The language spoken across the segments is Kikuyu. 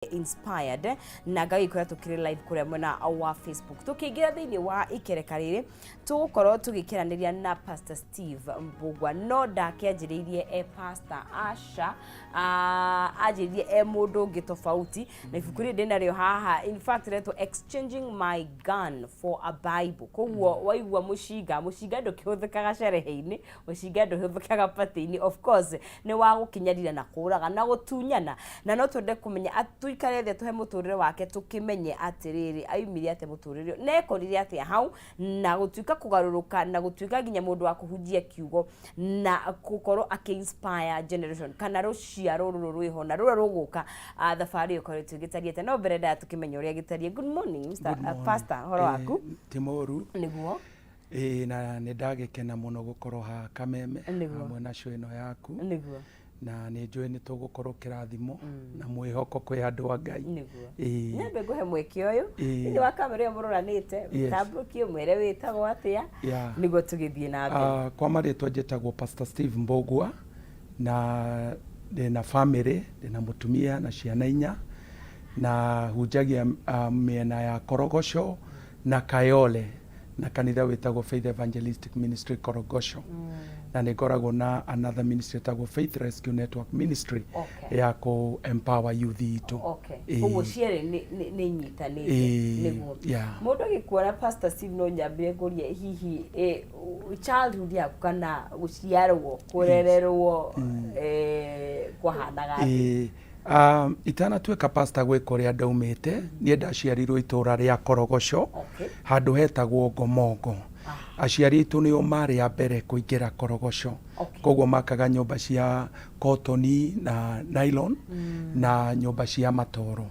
Inspired na ngagĩkora tũkĩrĩ live kũrĩa mwena wa Facebook. Tũkĩingĩra thĩinĩ wa ikereka rĩrĩ, tũgũkorwo tũgĩkeranĩria na Pastor Steve Mbugua, no ndakĩanjĩrĩirie e pastor, aca. Anjĩrĩirie e mũndũ ũngĩ tofauti, na ibuku rĩrĩ ndĩnarĩo haha, in fact retwo Exchanging My Gun for a Bible. Koguo waigua mũcinga, mũcinga ndũkĩhũthĩkaga cerehe-inĩ, mũcinga ndũhũthĩkaga party-inĩ, of course nĩ wa gũkinyarira na kũraga na gũtunyana. Na no twende kũmenya, tũikare thĩ tũhe mũtũrĩre wake, tũkĩmenye atĩrĩrĩ, aumire atĩa mũtũrĩre ũyũ na ekorire atĩa hau, na gũtuĩka kũgarũrũka na gũtuĩka nginya mũndũ wa kũhunjia kiugo na gũkorwo akĩ inspire generation kana rũciaro rũrũ rwĩho na rũrĩa rũgũka. Thabarĩ ĩyo ĩkoretwo ĩgĩtariĩ atĩa? No mbere ndaya tũkĩmenya ũrĩa gĩtariĩ. Good morning, Mr. Good morning. Pastor, ũhoro waku? Ti mũru. Nĩguo. Ĩĩ, na nĩ ndagĩkena mũno gũkorwo haha Kameme hamwe na show ĩno yaku. Na nĩ njũĩ nĩ tũgũkorwo kĩrathimo na mwĩhoko kwĩ andũ a Ngai. Nĩguo. Ĩĩ. Nyambe ngũhe mweke ũyũ Ĩĩ. thĩinĩ wa kamera ĩyo mũroranĩte, tambũrũkie, mwĩre wĩtagwo atĩa, nĩguo tũgĩthiĩ na mbere. Kwa marĩtwa njĩtagwo Pastor Steve Mbũgua, na ndĩna family, ndĩna mũtumia na ciana 4, na hunjagia mĩena ya Korogoco na Kayole, na kanitha wĩtagwo Faith Evangelistic Ministry Korogoco. Na nĩ ngoragwo na another ministry ĩtagwo Faith Rescue Network Ministry ya kũ empower youth itũ. Ĩĩ. Ũguo cierĩ nĩ nyitanĩte. Ĩĩ, Nĩguo. Yeah. Mũndũ agĩkuona, Pastor Steve, no nyambire ngũrie hihi childhood yaku kana gũciarwo, kũrererwo, kwahanaga atĩa? Ĩĩ. Itanatuĩka pastor gwĩ kũrĩa ndaumĩte, niĩ ndaciarirwo itũra rĩa Korogoco, handũ hetagwo Ngomongo. Aciari aitũ nĩo marĩ a mbere kũingĩra Korogoco. Koguo makaga nyũmba cia kotoni na nylon na nyũmba cia matoro.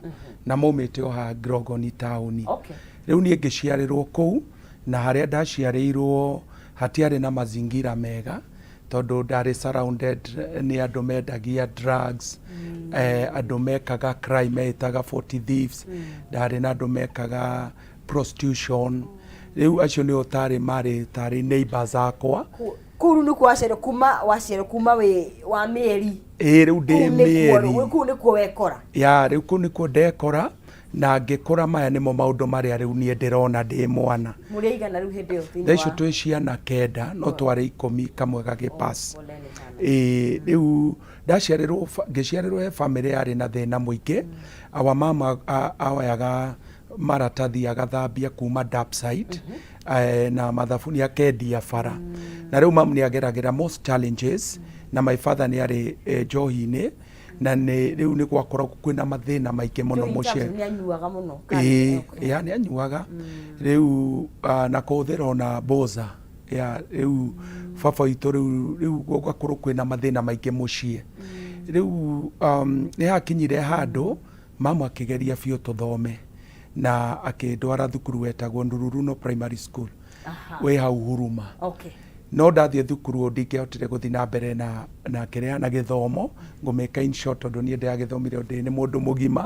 Na maumĩte o haha Grogoni taũni. Rĩu niĩ ngĩciarĩrwo kũu, na harĩa ndaciarĩirwo hatiarĩ na mazingira mega, tondũ ndarĩ surrounded nĩ andũ mendagia drugs, andũ mekaga crime meĩtaga 40 thieves, ndarĩ na andũ mekaga prostitution. Rĩu acio nĩo tarĩ marĩ tarĩ neighbors akwa. Kũu rĩu nĩkuo waciarwo, kuma waciarwo, kuma wĩ wa mĩeri? Ĩĩ, rĩu ndĩ Kũu nĩkuo mĩeri. Kũu nĩkuo wekora? Ya, rĩu kũu nĩkuo ndekora na ngĩkũra. Maya nĩmo maũndũ marĩa rĩu niĩ ndĩrona ndĩ mwana. Mũrĩ aigana rĩu hĩndĩ ĩyo thĩinĩ Thaa icio wa twĩ ciana 9, no twarĩ 10, kamwe gagĩpass. Poleni sana. Ĩĩ, rĩu ndaciarĩrwo ngĩciarĩrwo he family yarĩ na thĩna mũingĩ. Our mama aoyaga maratathi agathambia kuma dump site na mathabuni akendia bara, na rĩu mamu nĩ ageragĩra most challenges, na my father nĩ arĩ njohi-inĩ, na nĩ rĩu nĩ gwakoragwo kwĩna mathĩna maingĩ mũno Njohi mũciĩ. nĩ anyuaga mũno? Ĩĩ, ya nĩ anyuaga rĩu, na kũhũthĩra ona boza ya rĩu baba witũ. Rĩu gũgakorwo kwĩna mathĩna maingĩ mũciĩ. Rĩu nĩ hakinyire handũ mamu akĩgeria biũ tũthome, na akĩndwara thukuru wetagwo Ndururuno Primary School wĩ hau Huruma. No ndathiĩ thukuru ndingĩahotire gũthiĩ na mbere na kĩrĩa na gĩthomo. Ngũmĩka in short, tondũ niĩ ndĩragĩthomire ndĩ nĩ mũndũ mũgima.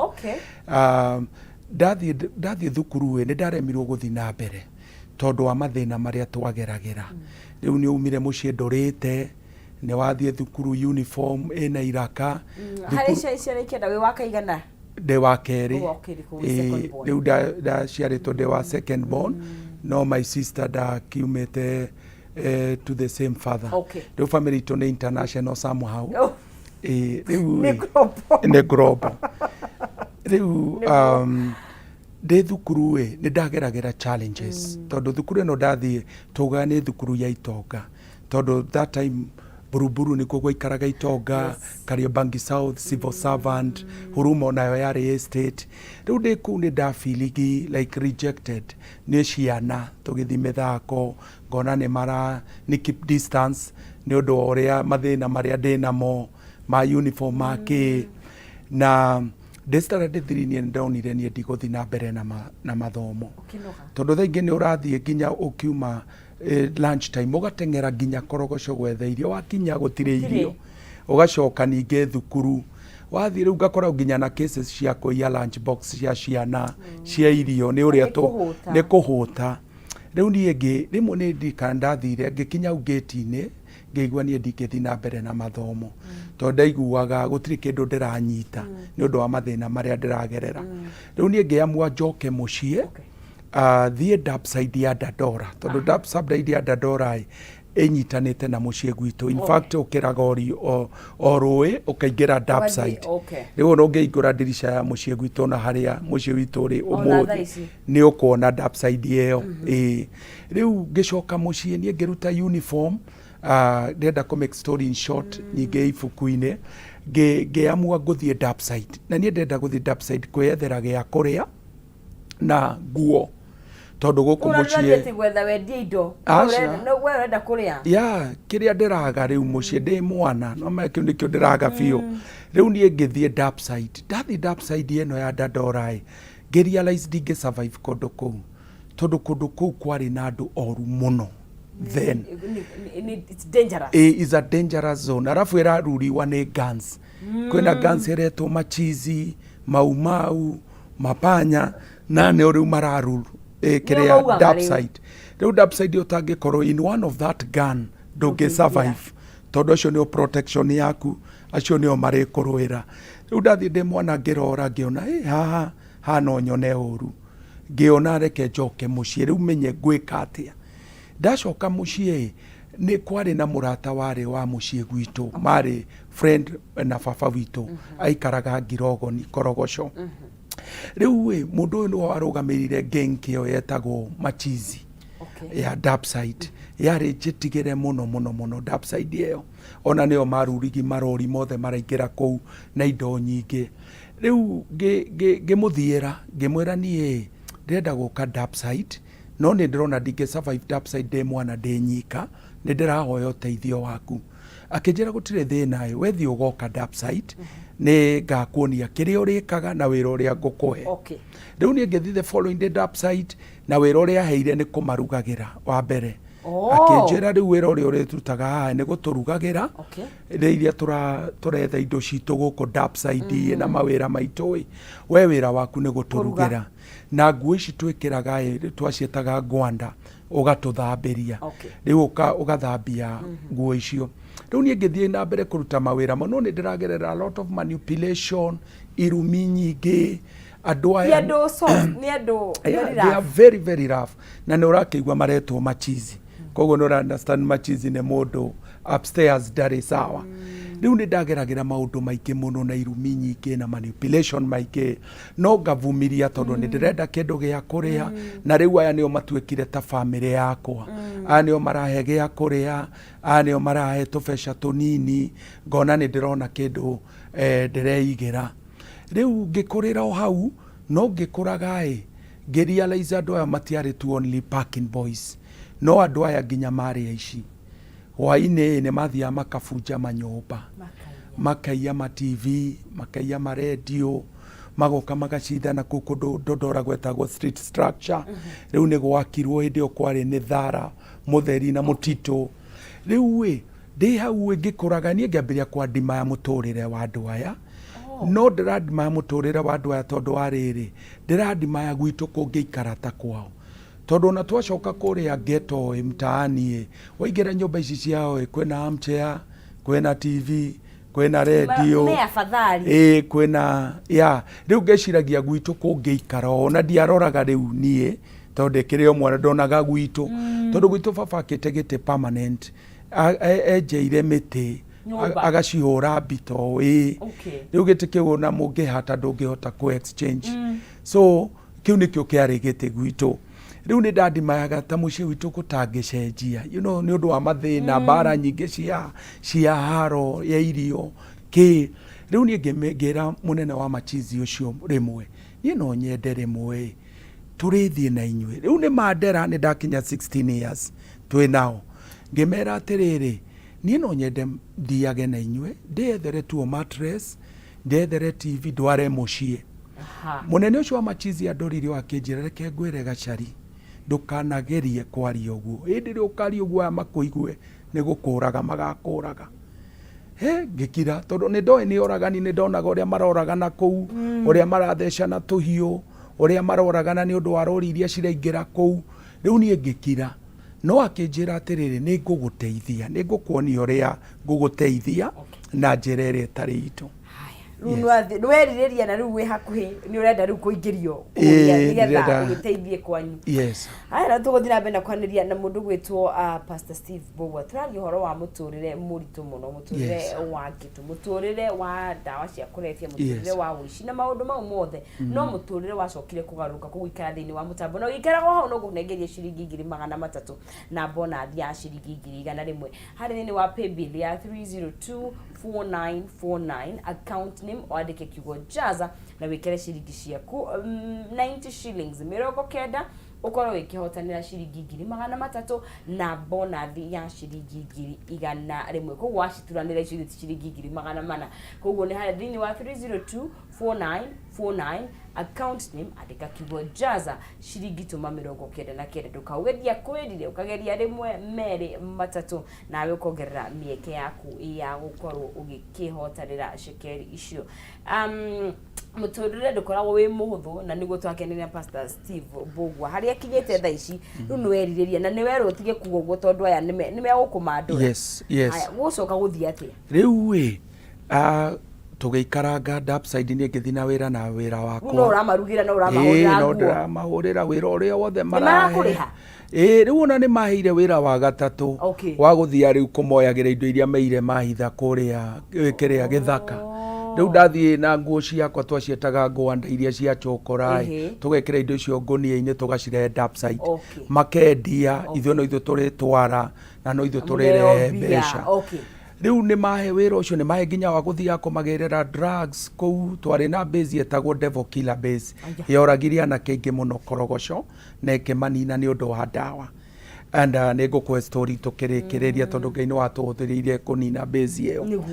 Ndathiĩ thukuru ĩ, nĩ ndaremirwo gũthiĩ na mbere tondũ wa mathĩna marĩa twageragĩra. Rĩu nĩ umire mũciĩ ndũrĩte, nĩ wathiĩ thukuru uniform ĩna iraka. Harĩ ciana 9, wĩ wa kaigana? Ndĩ wa kerĩ. Wĩ wa kerĩ, kũu wĩ second born. Rĩu ndaciarĩtwo ndĩ wa second born, no my sister ndakiumĩte to the same father. Rĩu family itũ nĩ international somehow. Ĩĩ, rĩu Nĩ global. Nĩ global rĩu. Ndĩ thukuru ĩ, nĩ ndageragĩra challenges, tondũ thukuru ĩno ndathiĩ tugaga nĩ thukuru ya itonga, tondũ that time Buruburu nĩkuo gwaikaraga itonga. Kariobangi South, civil servant, Huruma onayo yarĩ estate. Rĩu ndĩ kũu nĩ ndafeeligi like rejected nĩ ciana. Tũgĩthiĩ mĩthako ngona nĩ mara nĩ keep distance nĩ ũndũ wa ũrĩa mathĩna marĩa ndĩ namo ma uniform ma kĩ. Na ndĩ standard 3 niĩ ndonire niĩ ndigũthiĩ na mbere na mathomo. Ũkĩnoga. Tondũ thaa ingĩ nĩ ũrathiĩ nginya ũkiuma lunch time, ũgateng'era nginya Korogoco gwetha irio, wakinya gũtirĩ Gũtirĩ. irio, ũgacoka ningĩ thukuru wathiĩ rĩu ngakorwo nginya na cases cia kũiya lunch box cia ciana cia irio nĩ ũrĩa Nĩ kũhũta. Nĩ kũhũta. Rĩu niĩ ngĩ rĩmwe nĩ ndirikana ndathire ngĩkinya hau gate-inĩ. Ngĩigua niĩ ndingĩthiĩ na mbere na mathomo tondũ ndaiguaga gũtirĩ kĩndũ ndĩranyita nĩ ũndũ wa mathĩna marĩa ndĩragerera. Rĩu niĩ ngĩamua njoke mũciĩ. Thiĩ dumpsite ya Dandora, tondũ dumpsite ya Dandora ĩ ĩnyitanĩte na mũciĩ gwitũ. In fact, ũkĩraga o rũĩ ũkaingĩra dumpsite. Rĩu ona ũngĩhingũra ndirica ya mũciĩ gwitũ na harĩa mũciĩ witũ ũrĩ Ona thaa ũmũthĩ, ici. Nĩ ũkuona dumpsite ĩyo. Ĩĩ, rĩu ngĩcoka mũciĩ niĩ ngĩruta uniform. Ndĩrenda kũ make story in short, nyingĩ ibuku-inĩ. Ngĩamua ngũthiĩ dumpsite, na niĩ ndĩrenda gũthiĩ dumpsite kwĩyethera gĩa kũrĩa na nguo, tondũ gũkũ Ũrathiĩ mũciĩ atĩ gwetha wendie indo? Aca. No we ũrenda kũrĩa. Ya kĩrĩa ndĩraga rĩu mũciĩ ndĩ mwana no ma kĩu nĩkĩo ndĩraga biũ. Rĩu niĩ ngĩthiĩ dumpsite. Ndathiĩ dumpsite ĩno ya Dandora ĩ, ngĩ realize ndingĩ survive kũndũ kũu, tondũ kũndũ kũu kwarĩ na andũ oru mũno then. It's dangerous. Is a dangerous zone, arabu ĩraruriwa nĩ guns. Kwĩna guns ĩretwo machizi, Mau Mau, mapanya, na nĩo rĩu mararuru kĩrĩa mauaga rĩu. Dumpsite rĩu, dumpsite ũtangĩkorwo in one of that gun ndũngĩ survive, tondũ acio nĩo protection yaku, acio nĩo marĩkũrũĩra. Rĩu ndathiĩ ndĩ mwana ngĩrora, ngĩona ĩ haha haha no nyone ũru. Ngĩona reke njoke mũciĩ rĩu menye ngwĩka atĩa. Ndacoka mũciĩ nĩ kwarĩ na mũrata warĩ wa mũciĩ gwitũ, marĩ friend na baba witũ, aikaraga Ngirogoni Korogoco. Rĩu ĩ mũndũ ũyũ nĩwe warũgamĩrĩire gang ĩyo yetagwo Machizi ya dumpsite. Yarĩ njĩtigĩre mũno mũno mũno dumpsite ĩyo, ona nĩo marurigi marori mothe maraingĩra kũu na indo nyingĩ. Rĩu ngĩmũthiĩra ngĩmwĩra, niĩ ndĩrenda gũka dumpsite, no nĩ ndĩrona ndingĩ survive dumpsite ndĩ mwana ndĩ nyika, nĩ ndĩrahoya ũteithio waku. Akĩnjĩra gũtirĩ thĩna ĩ, we thiĩ ũgoka dumpsite nĩ ngakuonia kĩrĩa ũrĩkaga na wĩra ũrĩa ngũkũhe. Rĩu niĩ ngĩthiĩ the following day dumpsite, na wĩra ũrĩa aheire nĩ kũmarugagĩra wa mbere. Akĩnjĩra rĩu wĩra ũrĩa ũrĩtutaga haha nĩ gũtũrugagĩra rĩ iria tũretha indo citũ gũkũ dumpsite na mawĩra maitũ ĩ, we wĩra waku nĩ gũtũrugĩra, na nguo ici twĩkĩraga ĩ, twaciĩtaga ngwanda, ũgatũthambĩria. Rĩu ũgathambia nguo icio. Rĩu niĩ ngĩthiĩ na mbere kũruta mawĩra mo, no nĩ ndĩragerera a lot of manipulation, irumi nyingĩ, andũ Ti aya andũ soft, nĩ andũ Yeah, very they are rough. very very rough, na nĩ ũrakĩigua maretwo machizi, koguo nĩ ũra understand machizi nĩ mũndũ upstairs ndarĩ sawa. Rĩu nĩ ndageragĩra maũndũ maingĩ mũno na irumi nyingĩ na manipulation maingĩ, no ngavumiria tondũ nĩ ndĩrenda kĩndũ gĩa kũrĩa. Na rĩu aya nĩo matuĩkire ta bamĩrĩ yakwa, aya nĩo marahe gĩa kũrĩa, aya nĩo marahe tũbeca tũnini, ngona nĩ ndĩrona kĩndũ ndĩreigĩra. Rĩu ngĩkũrĩra o hau, no ngĩkũraga ĩ ngĩrealize andũ aya matiarĩ tu only parking boys, no andũ aya nginya marĩ aici. Hwaĩ-inĩ nĩ mathiaga makabunja manyũmba, makaiya ma TV, makaiya ma radio, magoka magacithana kũu kũndũ Dodora gwetagwo street structure. Rĩu nĩ gwakirwo, hĩndĩ ĩyo kwarĩ nĩ thara mũtheri na mũtitũ. Rĩu ĩ ndĩ hau ĩ ngĩkũraga, niĩ ngĩambĩrĩria kwandimaya mũtũrĩre wa andũ aya. No ndĩrandimaya mũtũrĩre wa andũ aya tondũ wa rĩrĩ, ndĩrandimaya gwitũ kũngĩikara ta kwao, tondũ ona twacoka kũrĩa ghetto ĩ, mtaani ĩ, waingĩra nyũmba ici ciao ĩ, kwĩna armchair, kwĩna TV, kwĩna radio. Me afadhali. Ĩ kwĩna ya rĩu ngeciragia gwitũ kũngĩikara ũũ, na ndiaroraga rĩu niĩ tondũ ndĩkĩrĩ o mwana, ndonaga gwitũ, tondũ gwitũ baba akĩte gĩtĩ permanent, enjeire mĩtĩ. Nyũmba. Agacihũra mbito ĩ. Rĩu gĩtĩ kĩu ona mũngĩhata ndũngĩhota kũ exchange, so kĩu nĩkĩo kĩarĩ gĩtĩ gwitũ. Rĩu nĩ ndandimayaga ta mũciĩ witũ gũtangĩcenjia nĩ ũndũ wa mathĩna, mbara nyingĩ cia haro ya irio kĩ. Rĩu niĩ ngĩra mũnene wa machizi ũcio rĩmwe, niĩ no nyende rĩmwe tũrĩthiĩ na inyuĩ. Rĩu nĩ mandera, nĩ ndakinya 16 years twĩ nao. Ngĩmera atĩrĩrĩ, niĩ no nyende thiage na inyuĩ, ndĩyethere tuo mattress, ndethere TV, ndware mũciĩ. Mũnene ũcio wa machizi andorire o akĩnjĩra, reke ngwĩre gacari, ndũkanagerie kwaria ũguo, hĩndĩ ĩrĩa ũkaria ũguo aya makũigue nĩ gũkũraga magakũraga. He ngĩkira, tondũ nĩ ndoĩ nĩ oragani, nĩ ndonaga ũrĩa maroragana kũu, ũrĩa marathecana tũhiũ, ũrĩa maroragana nĩ ũndũ wa rori iria ciraingĩra kũu. Rĩu niĩ ngĩkira. No akĩnjĩra atĩrĩrĩ, nĩ ngũgũteithia, nĩ ngũkuonia ũrĩa ngũgũteithia na njĩra ĩrĩa ĩtarĩ itũ. Rĩu nĩwerirĩria na rĩu wĩ hakuhĩ nĩ ũrenda rĩu kũingĩrio kũrĩa nĩgetha ũgĩteithie kwanyu. Yes. Haya, na tũgũthiĩ na mbere na kwaranĩria na mũndũ gwĩtwo Pastor Steve Mbũgua. Tũraria ũhoro wa mũtũrĩre mũritũ mũno, mũtũrĩre wa ngĩtũ, mũtũrĩre wa ndawa cia kũrebia, mũtũrĩre wa ũici na maũndũ mau mothe. No mũtũrĩre wacokire kũgarũrũka kũgũikara thĩinĩ wa mũtambo na ũgĩikaraga hau no ngũnengeria ciringi 300,000 na bonathi ya ciringi 100,000 harĩ thĩinĩ wa paybill ya 3024949, account name wandĩke kiugo jaza na wĩkĩre ciringi ciaku 90 shillings, 90, ũkorwo wĩkĩhotanĩra ciringi 300,000 na bonathi ya ciringi 100,000. Koguo wacituranĩra icio ti ciringi 400,000. Koguo nĩ harĩa thĩinĩ wa 3024949, account name andĩka kiugo jaza, ciringi tũma 99. Ndũkauge ndiakwĩrire, ũkageria rĩmwe, merĩ, matatũ, nawe ũkongerera mĩeke yaku ya gũkorwo ũgĩkĩhotanĩra cekeri icio. Mũtũrĩre ndũkoragwo wĩ mũhũthũ, na nĩguo twakenera Pastor Steve Mbũgua harĩa akinyĩte thaa ici. Rĩu nĩ werirĩria na nĩ werwo ũtige kuga ũguo tondũ aya nĩ megũkũmandũra. Yes. Haya, gũcoka gũthiĩ atĩa? Rĩu ĩ tũgĩikaranga Dapside, niĩ ngĩthiĩ na wĩra na wĩra Rĩu wakwa. No ũramarugĩra, no ũramahũrĩra no nguo? Ndĩramahũrĩra wĩra ũrĩa wothe marahe. Marakũrĩha? Ĩĩ, rĩu ona nĩ maheire wĩra wa gatatũ wa gũthiĩ rĩu kũmoyagĩra indo iria meire mahitha kũrĩa kĩrĩa gĩthaka. Rĩu ndathiĩ na nguo ciakwa, twaciĩtaga ngwanda iria cia chokora ĩ, tũgekĩra indo icio ngũnia-inĩ, tũgacirehe Dapside, makendia, ithuĩ no ithuĩ tũrĩtwara na no ithuĩ tũrĩrehe Mũheo mbia. Mbeca. Rĩu nĩ mahe wĩra ũcio, nĩ mahe nginya wa gũthiaga kũmagĩrĩra drugs kũu. Twarĩ na base yetagwo Devil Killer Base, yoragire anake aingĩ mũno Korogoco na ĩkĩmanina nĩ ũndũ wa ndawa. And nĩ ngũkũhe story tũkĩrĩkĩrĩria, tondũ Ngai nĩ watũhũthĩrĩire kũnina base ĩyo.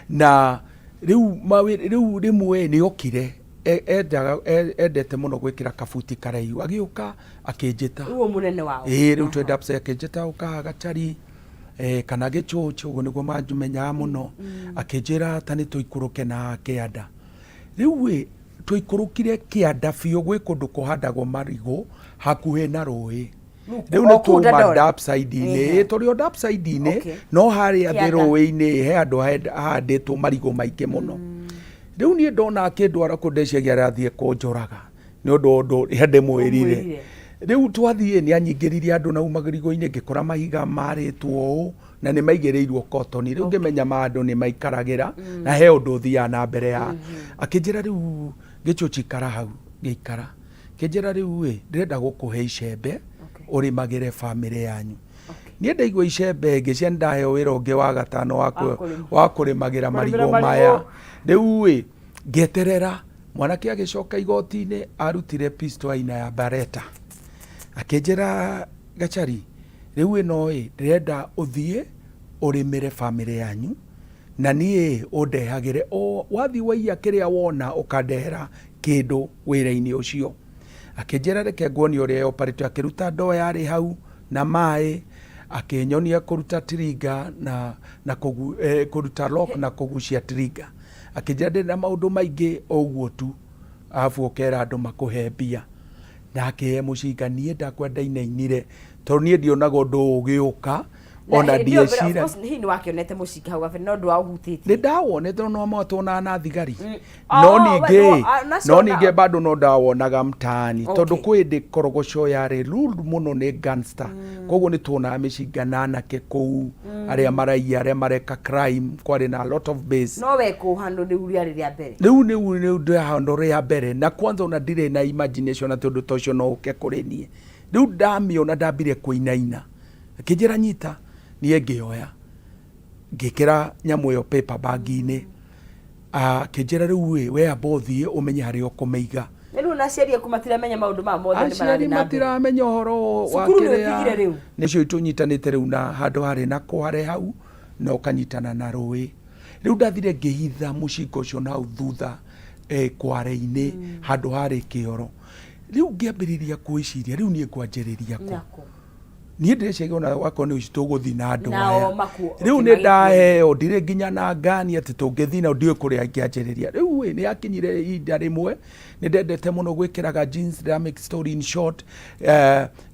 Na rĩu rĩu rĩmwe nĩ okire, endaga endete mũno gwĩkĩra kabuti karaihu, agĩũka akĩnjĩta. Rĩu mũnene wao? Ĩĩ, rĩu twenda akĩnjĩta, ũka Gachari, kana Gĩchũchũ, ũguo nĩguo manjmenyaga mũno. Akĩnjĩra ta nĩ tũikũrũke na kĩanda. Rĩu ĩ tũikũrũkire kĩanda biũ, gwĩ kũndũ kũhandagwo marigũ hakuhĩ na rũĩ. Rĩu O nĩ kũu twauma Dandora? Dapside-inĩ. Ĩĩ, tũrĩ o Dapside-inĩ, no harĩa thĩ Kĩanda. rũĩ-inĩ he handũ hahandĩtwo marigũ maingĩ mũno. Rĩu niĩ ndona akĩndwara kũu, ndeciagia arathiĩ kũnjũraga nĩ ũndũ wa ũndũ ũrĩa ndĩmwĩrire. Ũmwĩrire. Rĩu twathiĩ, nĩ anyingĩririe andũ nau marigũ-inĩ, ngĩkora mahiga marĩtwo ũũ na nĩ maigĩrĩirwo kotoni. Rĩu ngĩmenya ma andũ nĩ maikaragĩra na he ũndũ ũthiaga na mbere ya. Akĩnjĩra, rĩu Gĩchũchi, ikara hau. Ngĩikara. Akĩnjĩra, rĩu ĩ ndĩrenda gũkũhe icembe ũrĩmagĩre bamĩrĩ yanyu. Niĩ ndaigua icembe ngĩcia nĩ ndaheo wĩra ũngĩ wa gatano wa kũrĩma. Wa kũrĩmagĩra marigũ marigũ. Maya. Rĩu ĩ ngĩeterera mwanake agĩcoka igoti-inĩ, arutire pistol aina ya Bareta, akĩnjĩra, Gachari, rĩu ĩno ĩ ndĩrenda ũthiĩ ũrĩmĩre bamĩrĩ yanyu na niĩ ũndehagĩre o wathiĩ waiya kĩrĩa wona, ũkandehera kĩndũ wĩra-inĩ ũcio. Akĩnjĩra, reke nguonie ũrĩa operate. Akĩruta ndoo yarĩ hau na maĩ, akĩnyonia kũruta trigger na kũruta lock na kũgucia trigger. Akĩnjĩra ndĩrĩ na maũndũ maingĩ, o ũguo tu, arabu ũkera andũ makũhe mbia. Na akĩhe mũcinga. Niĩ ndakwa ndainainire tondũ niĩ ndionaga ũndũ ũyũ ũgĩũka ona. Na hĩndĩ ĩyo mbere, of Ndiecira course, hihi nĩ wakĩonete mũcinga hau gabere no ndwaũhutĩtie? Nĩ ndawonete, no matwonaga na thigari. Oh, No we ningĩ nacio no ningĩ bado no ndawonaga mtaani, tondũ kwĩ hĩndĩ Korogoco yarĩ ruled mũno nĩ gangster, koguo nĩ tuonaga mĩcinga na anake kũu arĩa maraiya, arĩa mareka crime. Kwarĩ na a lot of base. No we kũhanwo rĩu rĩarĩ rĩa mbere? Rĩu nĩu ndĩrahandwo rĩa mbere, na kwanza ona ndirĩ na imagination atĩ ũndũ ta ũcio no ũke kũrĩ niĩ. Rĩu ndamĩona ndambire kũinaina. Akĩnjĩra, nyita. Niĩ ngĩoya, ngĩkĩra nyamũ ĩyo paper bag-inĩ. Akĩnjĩra, rĩu ĩ we amba ũthiĩ ũmenye harĩa ũkũmĩiga. Rĩu na aciari aku matiramenya maũndũ maya mothe nĩ Aciari marathiĩ na mbere? Matiramenya ũhoro wa Cukuru nĩ kĩrĩa. ũtigire rĩu? Nĩcio tũnyitanĩte rĩu na handũ harĩ na kware hau na ũkanyitana na rũĩ. Rĩu ndathire ngĩhitha mũcinga ũcio na hau thutha kware-inĩ handũ harĩ kĩoro. Rĩu ngĩambĩrĩria kwĩciria, rĩu niĩ ngwanjĩrĩria kũ? Nako. Niĩ ndĩreciria ona wakorwo nĩ ũici tũgũthiĩ na andũ Nao aya. Rĩu nĩ magĩkuue. ndaheo, ndirĩ nginya na ngani atĩ tũngĩthiĩ nao, ndiũĩ kũrĩa ingĩanjĩrĩria. Rĩu ĩ, nĩ yakinyire ihinda rĩmwe nĩ ndendete mũno gwĩkĩraga jeans, ndĩra make story in short,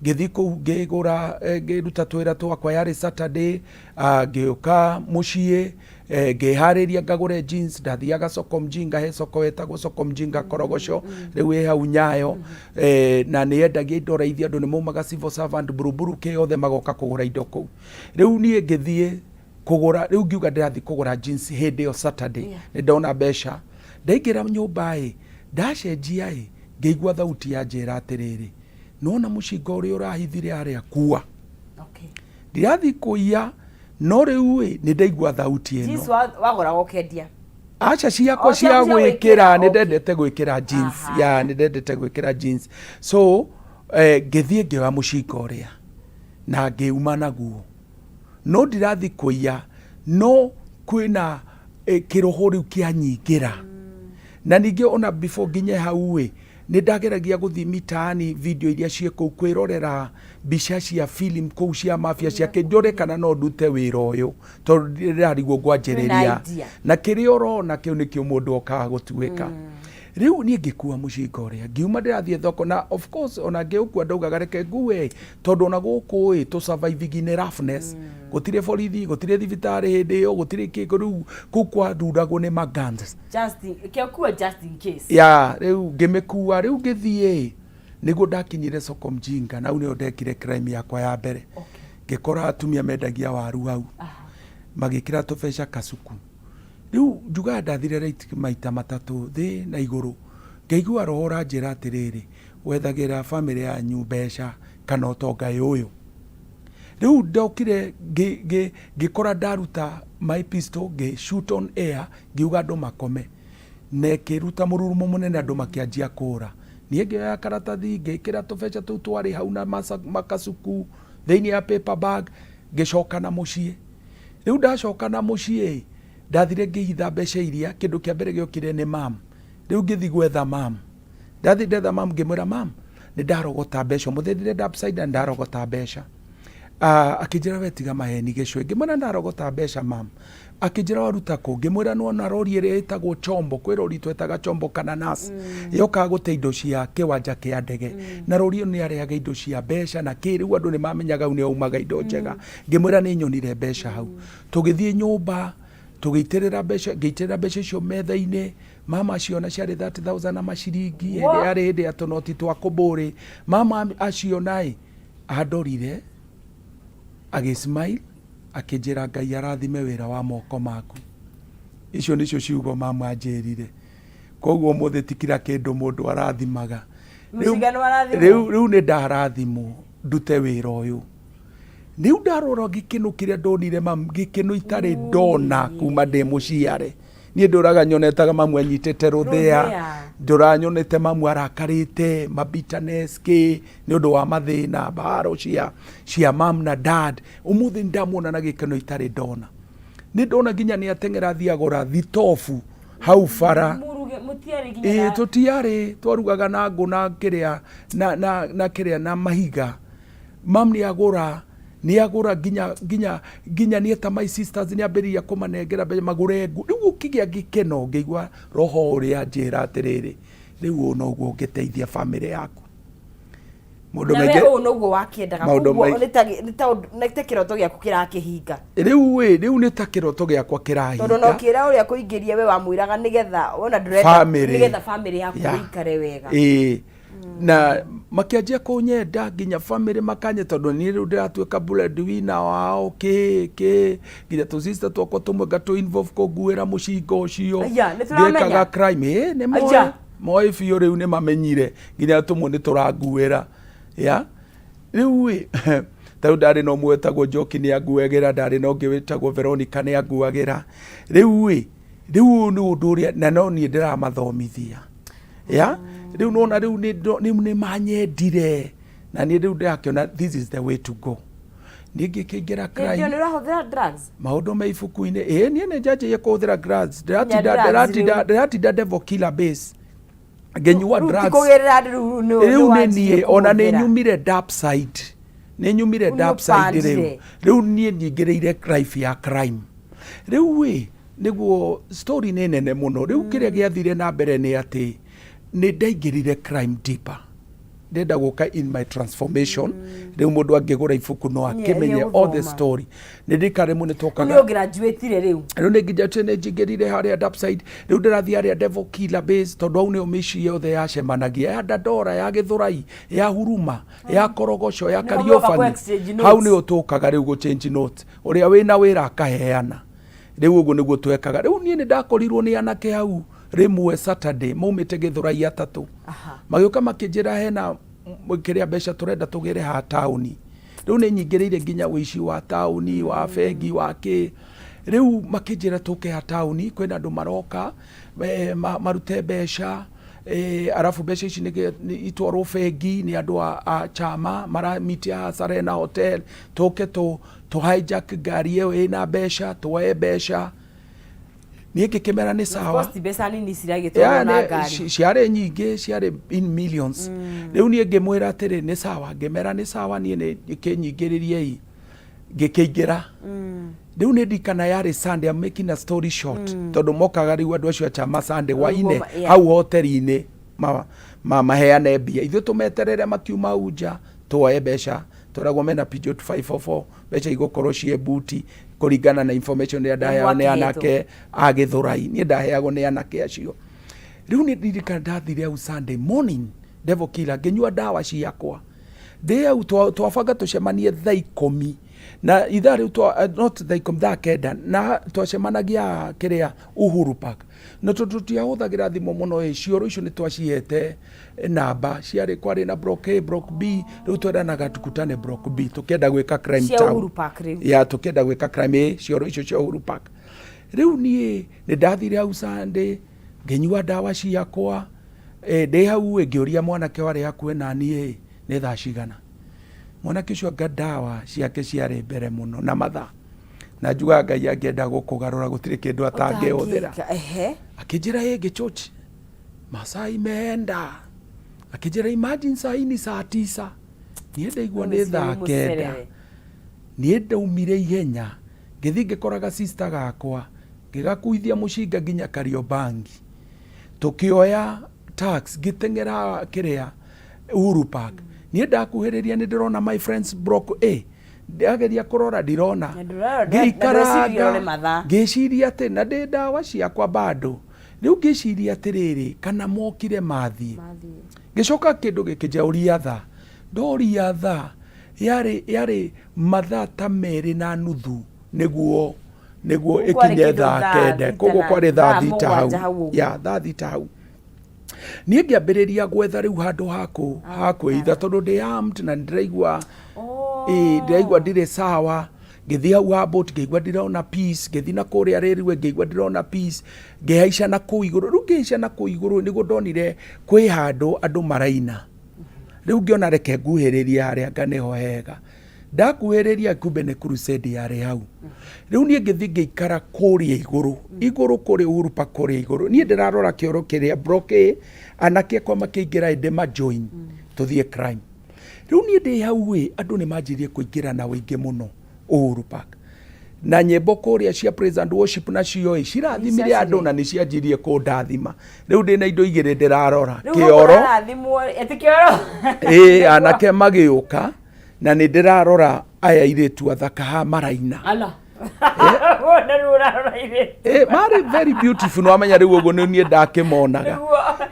ngĩthiĩ kũu ngĩgũra, ngĩruta twĩra twakwa, yarĩ Saturday, ngĩũka mũciĩ, ngĩharĩria ngagũre jeans. Ndathiaga Soko Mjinga, he soko wetagwo Soko Mjinga Korogoco, rĩu ĩ hau Nyayo, na nĩ yendagia indo raithi, andũ nĩ maumaga civil servant, buruburu, kĩ othe magoka kũgũra indo kũu. Rĩu niĩ ngĩthiĩ kũgũra, rĩu ngiuga ndĩrathiĩ kũgũra jeans hĩndĩ ĩyo Saturday. Nĩ ndona mbeca, ndaingĩra nyũmba ĩ, ndacenjia ĩ, ngĩigua thauti yanjĩra atĩrĩrĩ, nona mũcinga ũrĩa ũrahithire harĩa, kua. Ndirathiĩ kũiya, no rĩu ĩ, nĩ ndaigua thauti ĩno. Jeans wagũraga ũkendia? Aca, ciakwa. O, cia ciaku cia gwĩkĩra. gwĩkĩra, Nĩ ndendete gwĩkĩra jeans. Ya, nĩ ndendete gwĩkĩra jeans, so ngĩthiĩ ngĩoya mũcinga ũrĩa na ngĩuma naguo, no ndirathiĩ kũiya, no kwĩna kĩroho rĩu kĩanyingĩra. Na ningĩ ona before nginye hau ĩ, nĩ ndageragia gũthiĩ mitaani, video iria ciĩ kũu, kwĩrorera mbica cia film kũu cia mafia cia kĩ, kana no ndute wĩra ũyũ, tondũ ndĩrarigwo ngwanjĩrĩria. Idea. Na kĩrĩa ũrona kĩu nĩkĩo mũndũ okaga gũtuĩka. Rĩu niĩ ngĩkua mũcinga ũrĩa, ngiuma ndĩrathiĩ thoko, na of course ona ngĩũkua ndaugaga reke ngue, tondũ ona gũkũ ĩ, tũ surviving in roughness, gũtirĩ borithi, gũtirĩ thibitarĩ hĩndĩ ĩyo, gũtirĩ kĩ. Rĩu kũu kwaruragwo nĩ maguns. Kĩokua just in case. Ya, rĩu ngĩmĩkua, rĩu ngĩthiĩ, nĩguo ndakinyire Soko Mjinga, na hau nĩho ndekire crime yakwa ya mbere. Ngĩkora atumia mendagia waru hau, magĩkĩra tũbeca kasuku. Rĩu njugaga ndathire right maita matatũ, thĩ na igũrũ, ngaigua roho ũranjĩra atĩrĩrĩ, wethagĩra bamĩrĩ yanyu mbeca kana ũtonga ũyũ. Rĩu ndokire ngĩkora ndaruta my pistol, ngĩ shoot on air, ngiuga andũ makome, na ĩkĩruta mũrurumo mũnene, andũ makĩanjia kũra. Niĩ ngĩoya karatathi, ngĩkĩra tũbeca tũu twarĩ hau na makasuku thĩinĩ ya paper bag, ngĩcoka na mũciĩ. Rĩu ndacoka na mũciĩ, ndathire ngĩhitha mbeca iria. Kĩndũ kĩa mbere gĩokire nĩ mam. Rĩu ngĩthi gwetha mam. Ndathi ndetha mam, ngĩmwĩra, "Mam, nĩ ndarogota mbeca ũmũthĩ, ndĩrenda upside down, ndarogota mbeca." Akĩnjĩra, "We tiga maheni, gĩcwe." Ngĩmwĩra, "Ndarogota mbeca, mam." Akĩnjĩra, "Waruta kũ?" Ngĩmwĩra, "Nĩwona rori ĩrĩa ĩtagwo chombo, kwĩ rori twetaga chombo kana nas, yokaga gũte indo cia kĩwanja kĩa ndege, na rori ĩyo nĩ yarehaga indo cia mbeca na kĩ. Rĩu andũ nĩ mamenyaga hau nĩ yaumaga indo njega." Ngĩmwĩra nĩ nyonire mbeca hau. Tũgĩthiĩ nyũmba, tũgĩitĩrĩra mbeca, ngĩitĩrĩra mbeca icio metha-inĩ. Mama aciona, ciarĩ 30,000 na maciringi. Hĩndĩ yarĩ hĩndĩ ya tũnoti twa kũbũrĩ. Mama aciona ĩ, andorire, agĩ smile, akĩnjĩra, "Ngai arathime wĩra wa moko maku." Icio nĩcio ciugo mama anjĩrire. Koguo ũmũthĩ ti kila kĩndũ mũndũ arathimaga. Mũcinga nĩ warathimwo? Rĩu nĩ ndarathimwo ndute wĩra ũyũ. Rĩu ndarora gĩkeno kĩrĩa ndonire mam, gĩkeno itarĩ ndona kuma ndĩ mũciare. Niĩ ndũraga nyonetaga mamu anyitĩte rũthĩa. Rũthĩa. Ndũraga nyonete mamu arakarĩte, ma bitterness kĩ, nĩ ũndũ wa mathĩna, mbaro cia mam na dad. Ũmũthĩ nĩ ndamuona na gĩkeno itarĩ ndona. Nĩ ndona nginya nĩ ateng'era athiĩ agũra thitobu hau bara. Mũruge mũtiarĩ nginya Ĩĩ, tũtiarĩ, twarugaga na ngũ na kĩrĩa na kĩrĩa na mahiga. Mam nĩ agũra nginya nĩ eta my sisters, nĩ ambĩrĩria kũmanengera mbeca magũre ngũ. Rĩu ũkĩgĩa gĩkeno, ngĩigua roho ũrĩa anjĩra atĩrĩrĩ, rĩu ũũ noguo ũngĩteithia bamĩrĩ yaku. Maũndũ na we maingĩ ũũ noguo wakĩendaga. Maũndũ Koguo nĩ ta kĩroto gĩaku kĩrakĩhinga. Rĩu ĩ, rĩu nĩ ta kĩroto gĩakwa Tondũ no kĩrahinga. kĩra ũrĩa kũingĩria we wamwĩraga nĩgetha wona ndũrenda Family. nĩgetha family yaku ĩikare wega. Ĩĩ, na makĩanjia kũnyenda, nginya family makanye, tondũ niĩ rĩu ndĩratuĩka breadwinner wao, kĩ kĩ, nginya tũ sister twakwa tũmwe ngatũ involve kũnguĩra mũcinga ũcio. Aya, nĩ tũramenya? Ngĩkaga crime, ĩĩ, nĩ moĩ. Aya. Moĩ biũ, rĩu nĩ mamenyire, nginya tũmwe nĩ tũranguĩra. Ya, rĩu ĩ, ta rĩu ndarĩ na ũmwe wetagwo Njoki, nĩ anguagĩra, ndarĩ na ũngĩ wĩtagwo Veronica, nĩ anguagĩra. Rĩu ĩ, rĩu ũyũ nĩ ũndũ ũrĩa na no niĩ ndĩramathomithia. Ya, rĩu nona rĩu nĩ manyendire, na niĩ rĩu ndĩrakĩona this is the way to go. Niĩ ngĩkĩingĩra Hĩndĩ ĩyo crime. nĩ ũrahũthĩra drugs? Maũndũ me ibuku-inĩ. Ĩĩ, niĩ nĩ njanjĩie kũhũthĩra drugs. Ndĩratinda Drugs ndĩratinda rĩu. Ndĩratinda devil killer base ngĩnyua Rĩu ti drugs. kũgerera rĩu Rĩu nĩ wanjirie niĩ ona nĩ kũhũthĩra. nyumire dark side. Nĩ nyumire Rĩu nĩ dark side rĩu. ũbandire. Rĩu niĩ nyingĩrĩire life ya crime rĩu ĩ, nĩguo story nĩ nene mũno. Rĩu kĩrĩa gĩathire na mbere nĩ atĩ nĩ ndaingĩrire crime deeper. Ndĩrenda gũka in my transformation. Rĩu mũndũ angĩgũra ibuku no akĩmenye all the nĩegũthoma. story. Nĩ ndikare rĩmwe nĩ Rĩu twokaga. nĩ ũgraduatire rĩu. Rĩu nĩ nginya nĩ njingĩrire harĩa dark side. Rĩu ndĩrathiĩ harĩa Devil Killer Base, tondũ hau nĩho mĩciĩ yothe yacemanagia, ya Dandora, ya Gĩthũrai, ya Huruma, ya Korogoco, ya Nĩho mũroka Kariobangi. kũ exchange notes. Hau nĩho tũkaga rĩu gũ change notes, ũrĩa wĩna wĩra akaheana. Rĩu ũguo nĩguo twekaga. Rĩu niĩ nĩ ndakorirwo nĩ anake hau rĩmwe Saturday maumĩte Gĩthũrai atatũ. Magĩũka makĩnjĩra hena kĩrĩa mbeca tũrenda tũgĩre haha taũni. Rĩu nĩ nyingĩrĩire nginya ũici wa taũni, wa bengi, wa kĩ. Rĩu makĩnjĩra tũke haha taũni, kwĩna andũ maroka marute mbeca, arabu mbeca ici nĩ itwarwo bengi nĩ andũ a chama maramitia haha Serena Hotel, tũke tũ hijack ngari ĩyo ĩna mbeca, tuoe mbeca. Niĩ ngĩkĩmera nĩ Of sawa. course ti mbeca nini ciragĩtwarwo na ngari. Ciarĩ nyingĩ, ciarĩ in millions. Rĩu niĩ ngĩmwĩra atĩrĩ nĩ sawa, ngĩmera nĩ sawa, niĩ nĩ kĩnyingĩrĩriei, ngĩkĩingĩra. Rĩu nĩ ndikana yarĩ Sunday, I'm making a story short, tondũ mokaga rĩu andũ acio a chama Sunday hwainĩ hau hoteli-inĩ maheane mbia, ithuĩ tũmeterere makiuma hau nja tuoe mbeca. Tweragwo mena Peugeot 504, mbeca igũkorwo ciĩ buti kũringana na information ĩrĩa ndaheagwo nĩ mwakĩhetwo. Anake a Gĩthũrai. Niĩ ndaheagwo nĩ anake acio. Rĩu nĩ ndirikana ndathire hau Sunday morning Devil Killer, ngĩnyua ndawa ciakwa ndĩ hau. Twabanga tũcemanie thaa 10 na ithaa rĩu not thaa 10, thaa 9, na twacemanagia kĩrĩa Uhuru Park. Na tondũ tũtiahũthagĩra thimũ mũno ĩ, cioro icio nĩ twacihete namba ciarĩ, kwarĩ na block A, block B. Rĩu tweranaga tukutane block B tũkĩenda gwĩka crime Cia town. Uhuru Park rĩu. Ya, tũkĩenda gwĩka crime ĩ, cioro icio cia Uhuru Park. Rĩu niĩ nĩ ndathire hau Sunday, ngĩnyua ndawa ciakwa. Ndĩ hau ĩ, ngĩũria mwanake warĩ hakuhĩ na niĩ, nĩ thaa cigana? Mwanake ũcio anga ndawa ciake ciarĩ mbere mũno na mathaa, na njugaga Ngai angĩenda gũkũgarũra gũtirĩ kĩndũ atangĩhũthĩra. Ũtangĩka, ehe. Akĩnjĩra ĩ ngĩchũchi masaa imeenda. Akĩnjĩra, imagine saa hii ni saa 9. Niĩ ndaigua nĩ Rĩu thaa 9. mũcerere. Niĩ ndaumire ihenya, ngĩthiĩ ngĩkoraga sister gakwa, ngĩgakuithia mũcinga nginya Kariobangi, tũkĩoya taxi, ngĩteng'era kĩrĩa Uhuru Park. Niĩ ndakuhĩrĩria nĩ ndĩrona my friends block A, ndageria kũrora ndirona. Na na ndweciria ũrore mathaa. Ngĩciria atĩ na ndĩ ndawa ciakwa bado. Rĩu ngĩciria atĩrĩrĩ, kana mokire mathiĩ. Mathiĩ. Ngĩcoka kĩndũ gĩkĩnjauria thaa, ndoria thaa yarĩ mathaa ta 2.5 nĩguo Kũu kwarĩ ĩkinye kĩndũ thaa thaa kenda. thita Koguo na kwarĩ thaa thaa 6 hau. 7 hau ũguo. Ya, thaa 6 hau. Niĩ ngĩambĩrĩria gwetha rĩu handũ ha kwĩhitha, tondũ ndĩ armed na nĩndĩraigua ĩĩ ndĩraigua ndirĩ sawa. Ngĩthiĩ hau ha boat, ngĩigua ndirona peace. Ngĩthiĩ na kũrĩa railway, ngĩigua ndirona peace. Ngĩhaica na kũu igũrũ. Rĩu ngĩhaica na kũu igũrũ nĩguo ndonire kwĩ handũ andũ maraina. Rĩu ngĩona reke nguhĩrĩrie harĩa anga nĩho hega. Ndakuhĩrĩria, kumbe nĩ crusade yarĩ hau. Rĩu niĩ ngĩthiĩ ngĩikara kũrĩa igũrũ, igũrũ kũrĩa Uhuru Park kũrĩa igũrũ. Niĩ ndĩrarora kĩoro kĩrĩa block A, anake akwa makĩingĩra ĩndĩ ma join tũthiĩ crime. Rĩu niĩ ndĩ hau ĩ, andũ nĩ manjirie kũingĩra na ũingĩ mũno Uhuru Park, na nyĩmbo kũrĩa cia praise and worship nacio ĩ cirathimire andũ na nĩ cianjirie kũndathima. Rĩu ndĩna indo igĩrĩ ndĩrarora. Rĩu kĩoro ũrathimwo ati kĩoro. Ĩ, anake magĩũka na nĩ ndĩrarora aya airĩtu athaka ha maraina. Ala. Wona rĩu ũrarora irĩtu. Ĩ, marĩ very beautiful. Nĩwamenya rĩu ũguo nĩ niĩ ndakĩmonaga.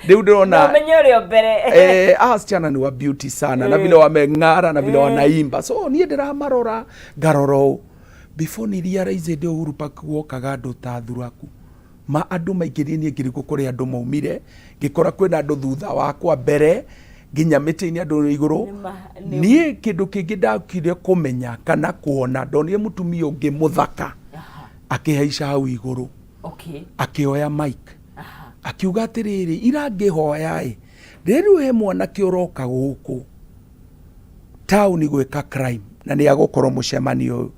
Rĩu ndĩrona Na ũmenye ũrĩa mbere. Hawa wasichana ni wa beauty sana na vile wameng'ara na vile wanaimba, so niĩ ndĩramarora, ngarora ũũ before ni realize ndĩ Uhuru Park gwokaga andũ ta thuraku ma andũ maingĩrie. Niĩ ngĩrigwo kũrĩa andũ maumire, ngĩkora kwĩna andũ thutha wakwa, mbere, nginya mĩtĩ-inĩ andũ igũrũ. Niĩ kĩndũ kĩngĩ ndakire kũmenya kana kuona, ndonire mũtumia ũngĩ mũthaka akĩhaica hau igũrũ, akĩoya mic, akiuga atĩrĩrĩ, ira ngĩhoya ĩ rĩrĩ he mwanake ũroka gũkũ taũni gwĩka crime na nĩ agũkorwo mũcemanio ũyũ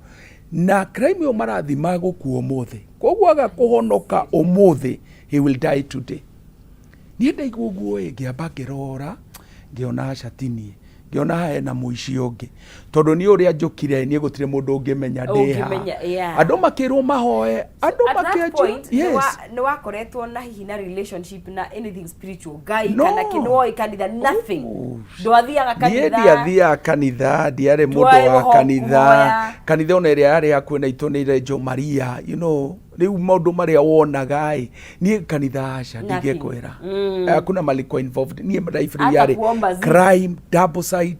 na crime ĩyo marathi magũkua ũmũthĩ, koguo aga kũhonoka ũmũthĩ, he will die today. Niĩ ndaigua ũguo ĩ, ngĩamba ngĩrora, ngĩona aca ti niĩ. Ngĩona haha hena mũici ũngĩ, tondũ niĩ ũrĩa njũkire, niĩ gũtirĩ mũndũ ũngĩmenya ndĩ haha. Ũngĩmenya, yeah. Andũ makĩrwo mahoe, andũ At that makĩanjia point, yes. nĩ wakoretwo na hihi na relationship na anything spiritual, Ngai No. kana kĩ, nĩwoĩ kanitha, nothing? Oh. Ndwathiaga Niĩ kanitha? ndiathiaga kanitha, ndiarĩ mũndũ Ndwarĩ wa kanitha. kũhoya. Kanitha ona ĩrĩa yarĩ hakuhĩ na itũ nĩ Reggio Maria, you know. Rĩu maũndũ marĩa wonaga ĩ, niĩ kanitha aca. Nothing. Ndingĩkwĩra hakuna maliko involved. Niĩ life rĩu Hata yarĩ kuomba zi. Crime double side.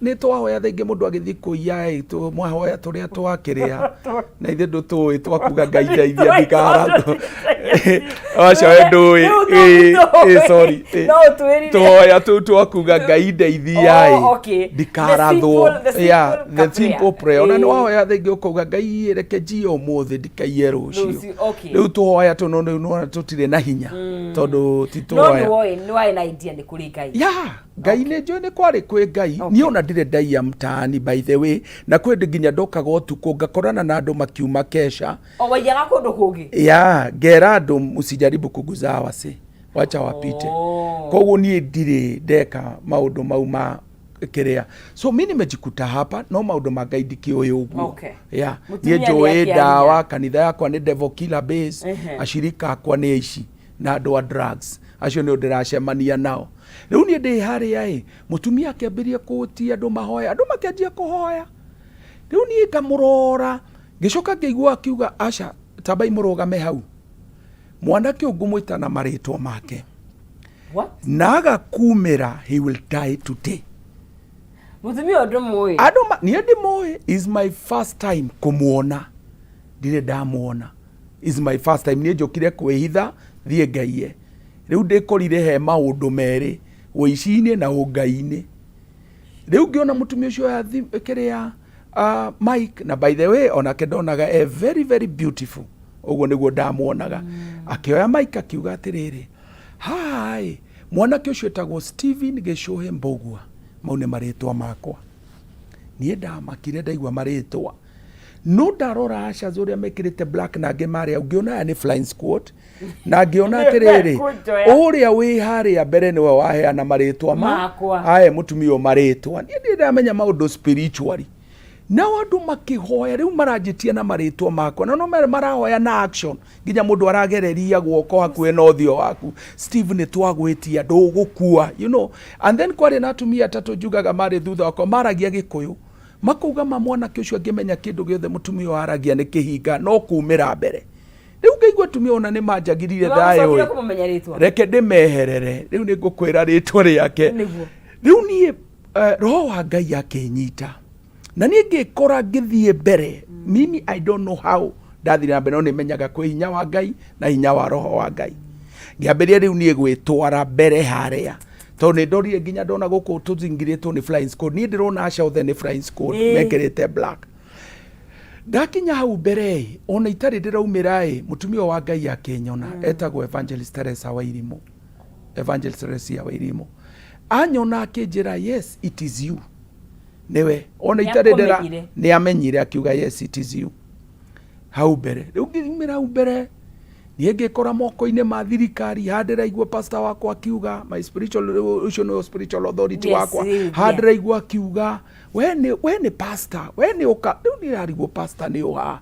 Nĩ twahoya thaingĩ mũndũ agĩthiĩ kũiya ĩ, mwahoya tũrĩa twakĩrĩa na ithuĩ ndũtũĩ, twakuga Ngai ndeithia ndikarathwo aca we ndũĩ. Rĩu Ĩ, sorry. No ũtwĩrire. Tũhoya tũu twakuga Ngai ndeithia ĩ Oh, okay. ndikarathwo. The simple Yeah, the prayer. simple prayer. Ona nĩ wahoya thaingĩ ũkauga Ngai reke njiye ũmũthĩ, ndikaiye rũciũ. Rũciũ, okay. Rĩu tũhoya tũ no rĩu nĩwona tũtirĩ na hinya tondũ ti No tũhoya. nĩwoĩ, nĩwarĩ na idea nĩ kũrĩ Ngai? Ya Ngai, nĩ njũĩ nĩ kwarĩ kwĩ Ngai. Niĩ ona ndirĩ ndaiya mtaani, by the way, na kwĩ hĩndĩ nginya ndokaga ũtukũ ngakorana na andũ makiuma kesha. O waiyaga kũndũ kũngĩ? Ya, ngera andũ, "Msijaribu kuguza wase, wacha wapite." Oh. Koguo niĩ ndirĩ ndeka maũndũ mau ma kĩrĩa, so mi nimejikuta hapa, no maũndũ ma Ngai ndikĩũĩ ũguo. Ya, Mũtumia niĩ njũĩ nĩakĩaria. Ndawa kanitha yakwa nĩ Devil Killer Base. Ashirika akwa nĩ aici na andũ a drugs, acio nĩo ndĩracemania nao. Rĩu niĩ ndĩ harĩa ĩ, mũtumia akĩambĩrĩria kũtia andũ mahoya, andũ makĩanjia kũhoya. Rĩu niĩ ngamũrora, ngĩcoka ngĩigua akiuga, "Aca, tambai mũrũgame hau." Mwanake ũyũ ngũmwĩta na marĩtwa make. What? Na agakumĩra, he will die today. Mũtumia ũyũ ndũmũĩ? Andũ niĩ ndimũĩ, is my first time kũmuona, ndirĩ ndamuona, is my first time. Niĩ njũkire kwĩhitha thiĩ ngaiye. Rĩu ndĩkorire he maũndũ merĩ, ũici-inĩ na ũngai-inĩ. Rĩu ngĩona mũtumia ũcio oya kĩrĩa mic, na by the way onake ndonaga e very very beautiful, ũguo nĩguo ndamuonaga. Akĩoya mic akiuga atĩrĩrĩ, "Haha ĩ, mwanake ũcio etagwo Stephen Gĩcũhĩ Mbũgua." Mau nĩ marĩtwa makwa. Niĩ ndamakire ndaigua marĩtwa, no ndarora ushers ũrĩa mekĩrĩte black na angĩ marĩa, ngĩona aya nĩ flying squad, na ngĩona atĩrĩrĩ, Mekũnjoya. ũrĩa wĩ harĩa mbere nĩwe waheana marĩtwa ma Makwa. ae mũtumia ũyũ marĩtwa. Niĩ ndirĩ ndamenya maũndũ spiritually. Nao andũ makĩhoya, rĩu maranjĩtia na marĩtwa makwa, na no mere marahoya na action, nginya mũndũ aragereria guoko hakuhĩ na ũthiũ waku, "Steve, nĩ twagwĩtia, ndũgũkua." And then kwarĩ na atumia atatũ njugaga marĩ thutha wakwa, maragia Gĩkũyũ, makauga ma mwanake ũcio angĩmenya kĩndũ gĩothe mũtumia ũyũ aragia nĩ kĩhinga no kumĩra mbere. Rĩu ngaigua atumia ona nĩ manjagirire thayũ. Nĩwacokire ĩ. Kũmũmenya rĩtwa? Reke ndĩmeherere, rĩu nĩ ngũkwĩra rĩtwa rĩake. Nĩguo. Rĩu niĩ roho wa Ngai akĩnyita na niĩ ngĩkora ngĩthiĩ mbere. Mimi I don't know how ndathire na mbere, no nĩ menyaga kwĩ hinya wa Ngai na hinya wa roho wa Ngai. Ngĩambĩrĩria rĩu niĩ gwĩtwara mbere harĩa, tondũ nĩ ndorire nginya ndona gũkũ tũzingirĩtwo nĩ flying squad. Niĩ ndĩrona aca othe nĩ flying squad mekĩrĩte black. Ndakinya hau mbere ĩ, ona itarĩ ndĩraumĩra ĩ, mũtumia wa Ngai akĩnyona. Etagwo Evangelist Teresa Wairimu. Evangelist Teresa Wairimu anyona akĩnjĩra, "Yes, it is you." Nĩwe ona itarĩ ndĩra Nĩakũmenyire. Nĩ amenyire, akiuga, "Yes, it is you." Hau mbere rĩu ngiumĩra hau mbere, niĩ ngĩkora moko-inĩ ma thirikari. Haha ndĩraigua pastor wakwa akiuga, my spiritual, ũcio nĩwe spiritual authority wakwa. Haha ndĩraigua akiuga, We nĩ pastor, we nĩ ũka." Rĩu nĩrarigwo pastor nĩ ũha.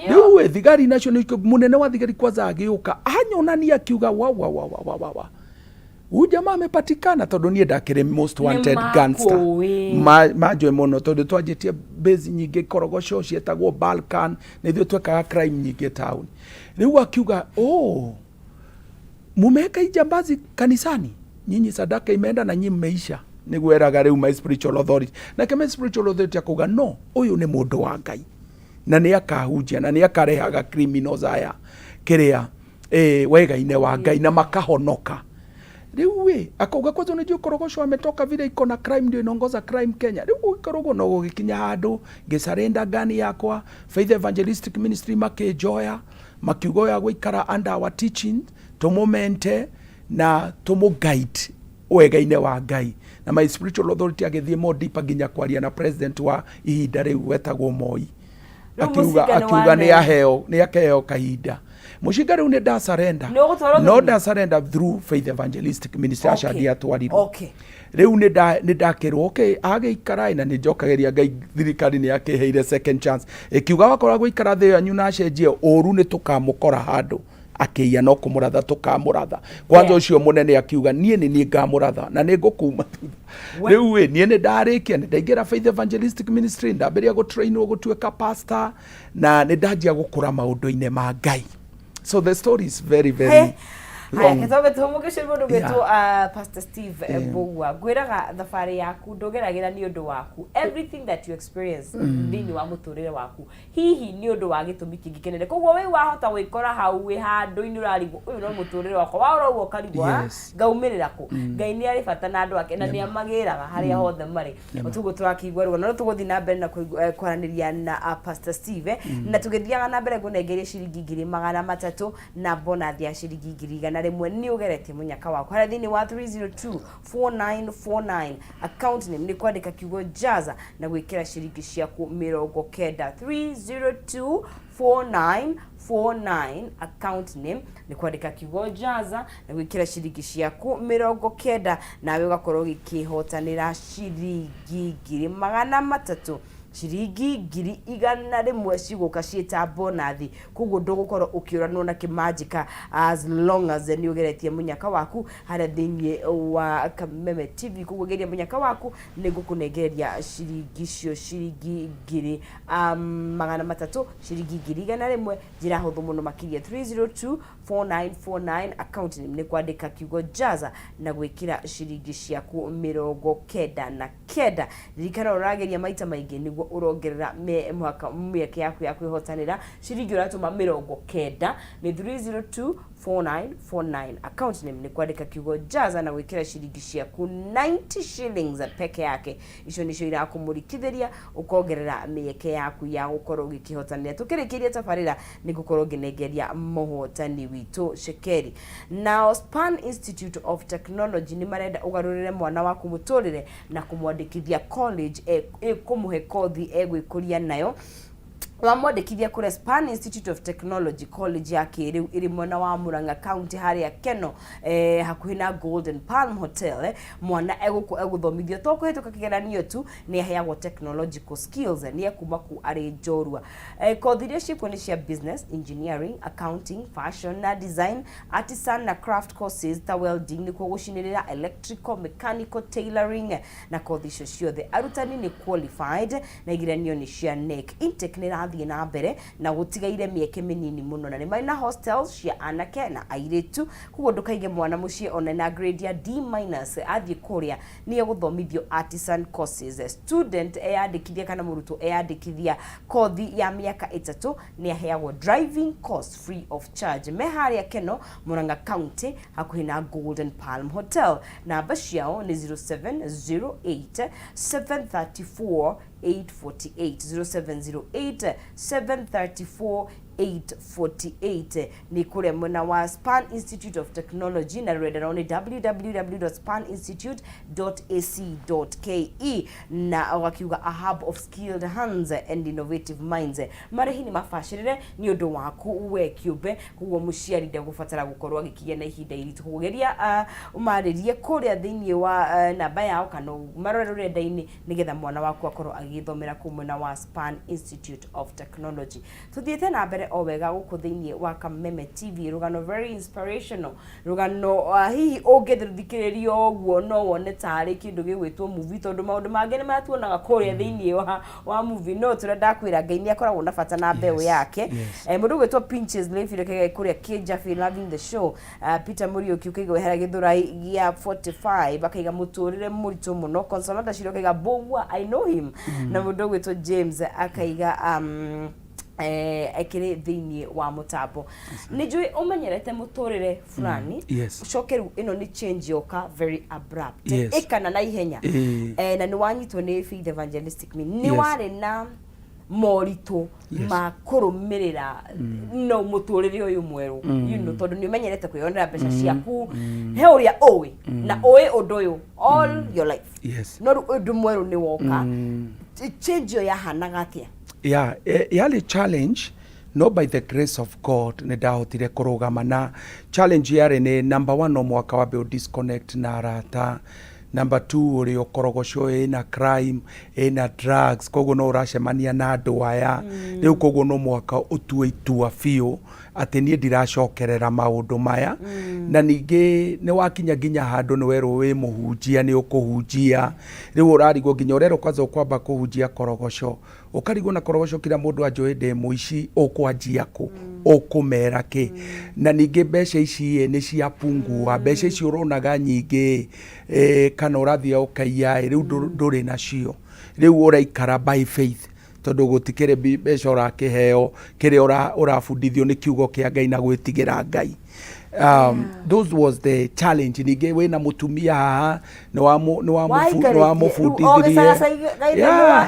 Rĩu ĩ, thigari nacio nĩ mũnene wa thigari kwanza agĩũka anyonania akiuga, "Wa wa wa wa wa wa wa, huyu jamaa amepatikana," tondũ niĩ ndakĩrĩ most wanted gangster. Nĩmakũĩ. Manjũĩ mũno tondũ twanjĩtie base nyingĩ Korogoco cietagwo Balkan, na ithuĩ twekaga crime nyingĩ town. Rĩu akiuga, "Oh, mumeweka hii jambazi kanisani, nyinyi sadaka imeenda na nyinyi mmeisha." Nĩguo eraga rĩu my spiritual authority. Nake my spiritual authority akauga, "No, ũyũ nĩ mũndũ wa Ngai na nĩ akahunjia na nĩ akarehaga criminals aya kĩrĩa wega-inĩ wa Ngai na makahonoka." Rĩu ĩ, akauga, "Kwanza unajua Korogocho ametoka vile iko na crime, ndio inaongoza crime Kenya." Rĩu gũgĩkorwo ũguo no gũgĩkinya handũ ngĩsurrender ngani yakwa. Faith Evangelistic Ministry makĩnjoya, makiuga ũyũ agũikara under our teaching, tũmũmente na tũmũ guide wega-inĩ wa Ngai. Na my spiritual authority agĩthiĩ more deeper nginya kwaria na president wa ihinda rĩu wetagwo Moi. Rĩu Akiuga mũcinga nĩ akiuga nĩ waneo. aheo, nĩ akeheo kahinda. Mũcinga rĩu nĩ ndasurrender. Nĩ ũgũtwarwo No thukuru? ndasurrender through Faith Evangelistic Ministry. Aca, ndiatwarirwo. Rĩu nĩ ndakĩrwo, okay, agĩikara na nĩ njokagĩria Ngai, thirikari nĩ yakĩheire second chance, ĩkiuga wakorwo gũikara thĩ yanyu na acenjie ũru, nĩ tũkamũkora handũ akĩiya no kũmũratha tũkamũratha kwanza. Ũcio mũnene akiuga niĩ nĩ niĩ ngamũratha na nĩ ngũkuma thutha. Rĩu ĩ niĩ nĩ ndarĩkia, nĩ ndaingĩra Faith Evangelistic Ministry, ndambĩrĩria gũtrainwo gũtuĩka pastor na nĩ ndanjia gũkũra maũndũ-inĩ ma Ngai. So the story is very, very Haya, long. Ketwambe tũhũmũke mũndũ gwĩtwo Pastor Steve Mbũgua. Ngwĩraga thabarĩ yaku ndũgeragĩra nĩ ũndũ waku. Everything that you experience thĩinĩ wa mũtũrĩre waku hihi nĩ ũndũ wa gĩtũmi kĩngĩ kĩnene. Koguo wĩ wahota gwĩkora hau wĩ handũ-inĩ ũrarigwo ũyũ no mũtũrĩre wakwa waũra ũguo ũkarigwo, "Ah, ngaumĩrĩra kũ?" Ngai nĩ arĩ bata na andũ ake na nĩ amagĩraga harĩa hothe marĩ. Tuguo tũrakĩigua rũgano, no tũgũthiĩ na mbere na kwaranĩria na Pastor Steve, na tũgĩthiaga na mbere ngũnengerie ciringi 300,000 na bonathi ya ciringi 100,000. Nĩ ũgeretie mũnyaka waku harĩa thĩinĩ wa 3024949. Account name nĩ kwandĩka kiugo "Jaza" na gwĩkĩra ciringi ciaku 90. 3024949, account name nĩ kwandĩka kiugo "Jaza" na gwĩkĩra ciringi ciaku 90, nawe ũgakorwo ũgĩkĩhotanĩra ciringi 300,000. Ciringi 100,000 cigũka ciĩta bonathi, koguo ndũgũkorwo ũkĩũranwo na kĩmanjĩka as long as nĩ ũgeretie mũnyaka waku harĩa thĩinĩ wa Kameme TV. Koguo geria mũnyaka waku, nĩ ngũkũnengereria ciringi icio, ciringi 300,000, ciringi 100,000. Njĩra hũthũ mũno makĩria, 3024949, account name nĩ kwandĩka kiugo "Jaza" na gwĩkĩra ciringi ciaku 99. Ririkana ũrageria maita maingĩ nĩguo ũrongerera mũhaka mĩeke yaku ya kwĩhotanĩra. Ciringi ũratũma 90 nĩ 3024949, account name nĩ kwandĩka kiugo "Jaza" na gwĩkĩra ciringi ciaku 90 shillings peke yake. Icio nĩcio irakũmũrikithĩria ũkongerera mĩeke yaku ya gũkorwo ũgĩkĩhotanĩra. Tũkĩrĩkĩria tabarĩra nĩ ngũkorwo ngĩnengeria mũhotani witũ cekeri. Nao Span Institute of Technology nĩ marenda ũgarũrĩre mwana waku mũtũrĩre na kũmwandĩkithia college ĩkũmũhe kothi egwĩkũria nayo. Wamwandĩkithia kũrĩa Span Institute of Technology, college ya kĩrĩu ĩrĩ mwena wa Murang'a County harĩa Keno, hakuhĩ na Golden Palm Hotel, mwana egũkũ egũthomithio to kũhĩtũka kĩgeranio tu, nĩ aheagwo technological skills, nĩ ekuma ku arĩ njorua. Kothi iria ciĩkuo nĩ cia business, engineering, accounting, fashion na design, artisan na craft courses ta welding, nĩkuo gũcinĩrĩra, electrical, mechanical, tailoring na kothi icio ciothe. Arutani nĩ qualified na igeranio nĩ cia KNEC. Intake nĩ ĩrathiĩ na mbere na gũtigaire mĩeke mĩnini mũno, na nĩ marĩ na hostels cia anake na airĩtu, koguo ndũkaige mwana mũciĩ ona na grade ya D minus. Athiĩ kũrĩa nĩ egũthomithio artisan courses. Student eyandĩkithia kana mũrutwo eyandĩkithia kothi ya mĩaka 3 nĩ aheagwo driving course free of charge. Me harĩa Keno, Murang'a County, hakuhĩ na Golden Palm Hotel. Namba ciao nĩ 0708 734 848, 0708 734 848, nĩ kũrĩa mwena wa Span Institute of Technology, na rũrenda rwao nĩ www.spaninstitute.ac.ke, na ũgakiuga a hub of skilled hands and innovative minds. Marĩhi nĩ mabacĩrĩre nĩ ũndũ waku we kĩũmbe, koguo mũciari ndegũbatara gũkorwo agĩkĩgĩa na ihinda iritũ. Kũgeria ũmarĩrie kũrĩa thĩinĩ wa namba yao kana marore rũrenda-inĩ nĩgetha mwana waku akorwo agĩthomera kũu mwena wa Span Institute of Technology. Tuthiĩte na mbere o wega gũkũ thĩinĩ wa Kameme TV. Rũgano very inspirational, rũgano hihi ũngĩthikĩrĩria ũguo no wone tarĩ kĩndũ gĩgwĩtwo movie, tondũ maũndũ mangĩ nĩ matuonaga kũrĩa thĩinĩ wa movie, no tũrenda kwĩra Ngai nĩ akoragwo na bata na mbeũ yake. Mũndũ ũgwĩtwo Pinches Layfield akaiga kũrĩa Kĩnjabi, "Loving the show." Peter Mũriũki ũkaiga wehera Gĩthũrai gĩa 45, akaiga mũtũrĩre mũritũ mũno. Consolata Shiro akaiga, "Mbũgua, I know him." Na mũndũ ũgwĩtwo James akaiga ekĩrĩ thĩinĩ wa mũtambo. Nĩ njũĩ ũmenyerete mũtũrĩre fulani, ũcoke rĩu ĩno nĩ change yoka very abrupt, ĩkana na ihenya. Na nĩ wanyitwo nĩ Faith Evangelistic Ministry, nĩ warĩ na moritũ ma kũrũmĩrĩra no mũtũrĩre ũyũ mwerũ, tondũ nĩ ũmenyerete kwĩyonera mbeca ciaku, he ũrĩa ũĩ na ũĩ ũndũ ũyũ all your life, no rĩu ũndũ mwerũ nĩ woka. Change ĩyo yahanaga atĩa? Yeah, yarĩ challenge. No by the grace of God nĩ ndahotire kũrũgama na challenge yarĩ nĩ number one, no mũhaka wambe ũ disconnect na arata. Number two, ũrĩ ũkorogoco, ĩna crime, ĩna drugs, koguo no ũracemania na andũ aya rĩu, koguo no mũhaka ũtue itua biũ atĩ niĩ ndiracokerera maũndũ maya. Na ningĩ nĩ wakinya nginya handũ nĩ werwo wĩ mũhunjia, nĩ ũkũhunjia, rĩu ũrarigwo nginya ũrerwo kwanza ũkwamba kũhunjia Korogoco, ũkarigwo na Korogoco kila mũndũ anjũĩ ndĩ mũici, ũkwanjia kũ, ũkũmera kĩ? Na ningĩ mbeca ici ĩ nĩ ciapungua, mbeca ici ũronaga nyingĩ ĩ, kana ũrathiĩ ũkaiya ĩ, rĩu ndũrĩ nacio, rĩu ũraikara by faith tondũ gũtikĩrĩ mbeca ũrakĩheo, kĩrĩa ũrabundithio nĩ kiugo kĩa Ngai na gwĩtigĩra Ngai. Those was the challenge. Ningĩ wĩna mũtumia haha nĩ wamũbundithirie.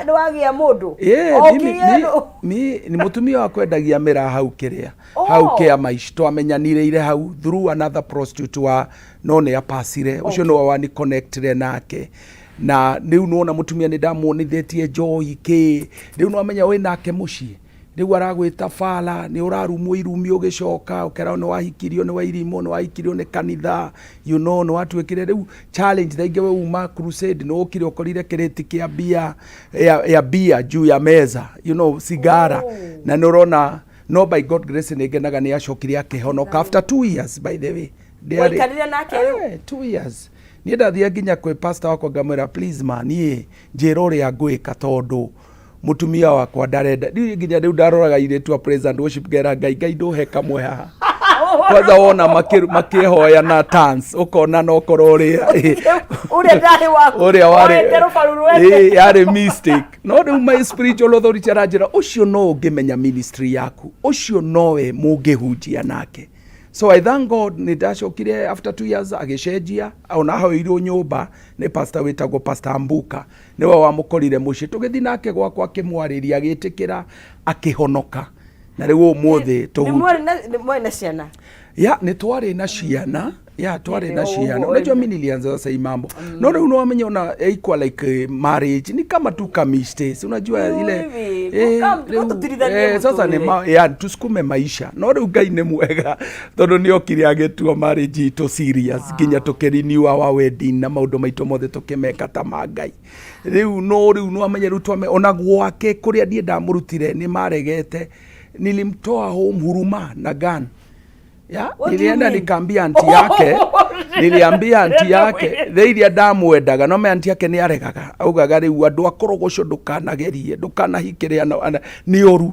Nĩ wagĩa mũndũ. Yeah, mimi, Okire mi, ni mũtumia wakwa endagia mĩraa hau kĩrĩa hau kĩama ici twamenyanire hau through another prostitute wa no nĩ apacire ũcio nĩwe wani connectire nake. Na rĩu nĩwona mũtumia nĩ ndamuonithĩtie njohi kĩ, rĩu nĩwamenya wĩ nake mũciĩ, rĩu aragwĩta bala, nĩ ũrarumwo irumi, ũgĩcoka ũkerwo nĩ wahikirio nĩ wairimũ, nĩ wahikirio nĩ kanitha, nĩ watuĩkire rĩu challenge. Thaa ingĩ we uma crusade, nĩ ũkire ũkorire kĩrĩti kĩa bia ya bia juu ya meza, cigara. Na nĩ ũrona, no by God grace nĩ ngenaga nĩ acokire akĩhonoka after 2 years, by the way. Waikarire nake rĩu? 2 years. Niĩ ndathia nginya kwĩ pastor wakwa ngamwĩra, "Please ma, niĩ njĩra ũrĩa ngwĩka tondũ mũtumia wakwa ndarenda." Rĩu nginya rĩu ndaroraga airĩtu a praise and worship, ngera Ngai, "Ngai, ndũhe kamwe haha kwanza." Wona makĩhoya na tans, ũkona no korwo ũrĩa Ũrĩa ndarĩ waku. Ũrĩa warĩ Woete rũbaru rwete. Yarĩ mistake. No rĩu my spiritual authority aranjĩra, "Ũcio no ũngĩmenya ministry yaku, ũcio nowe mũngĩhunjia nake." So I thank God nĩ ndacokire after 2 years agĩcenjia. Ona ahoeirwo nyũmba nĩ pastor wĩtagwo Pastor Ambuka, nĩwe wamũkorire mũciĩ, tũgĩthiĩ nake gwakwa, akĩmwarĩria, agĩtĩkĩra, akĩhonoka, na rĩu ũmũthĩ Nĩ nĩ mwarĩ na ciana? Ya, nĩ twarĩ na ciana, ya, twarĩ na Ĩndĩ, ciana. ũguo Unajua mi nilianza sasa hii mambo, no rĩu nĩwamenya ona equal like marriage ni kama tu ka mistakes, unajua ile Hivi, rĩu, tũtirithanie sasa nĩ mũtũrĩre. ya tusukume maisha. No rĩu Ngai nĩ mwega tondũ nĩ okire agĩtua marriage itũ serious, nginya tũkĩrenew our wedding na maũndũ maitũ mothe tũkĩmeka ta ma Ngai rĩu. No rĩu nĩwamenya rĩu twame ona gwake kũrĩa niĩ ndamũrutire nĩ maregete. Nilimtoa home huruma na gun ya What do you nilienda mean? nikaambia auntie yake, niliambia auntie yake thĩ iria ndamwendaga, no me auntie yake nĩ aregaga, augaga rĩu andũ a Korogoco ndũkanagerie, ndũkanahikĩre nĩ ũru.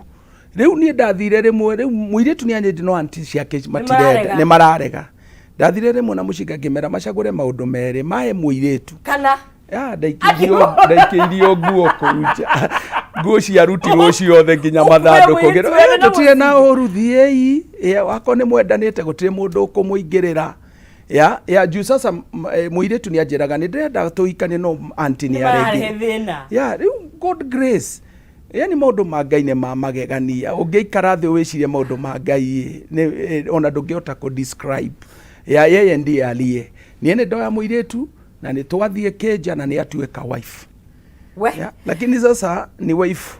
Rĩu niĩ ndathire rĩmwe, rĩu mũirĩtu nĩ anyendi, no auntie ciake matirenda. Mararega. Nĩ mararega. Ndathire rĩmwe na mũcinga ngĩmera macagũre maũndũ merĩ mahe mũirĩtu Kana ya ndaikĩirio nguo kũu nja, nguo ciarutirwo ciothe nginya Ũkuoya mathandũkũ. mũirĩtu Ngĩrwo, wene na "Tũtirĩ na ũru, thiĩi. Wakorwo nĩ mwendanĩte, gũtirĩ mũndũ ũkũmũingĩrĩra." Ya juu sasa mũirĩtu nĩ anjĩraga, "Nĩ ndĩrenda tũhikanie," no auntie nĩ Nĩ mararehe aregire. thĩna. Ya, rĩu God grace, yani maũndũ ma Ngai nĩ ma magegania. Ũngĩikara thĩ wĩcirie maũndũ ma Ngai ĩ, ona ndũngĩhota kũ describe ya yeye ndiye aliye. Niĩ nĩ ndoya mũirĩtu na nĩ twathiĩ kĩnja na nĩ atuĩka wife. We. Ya, lakini sasa ni wife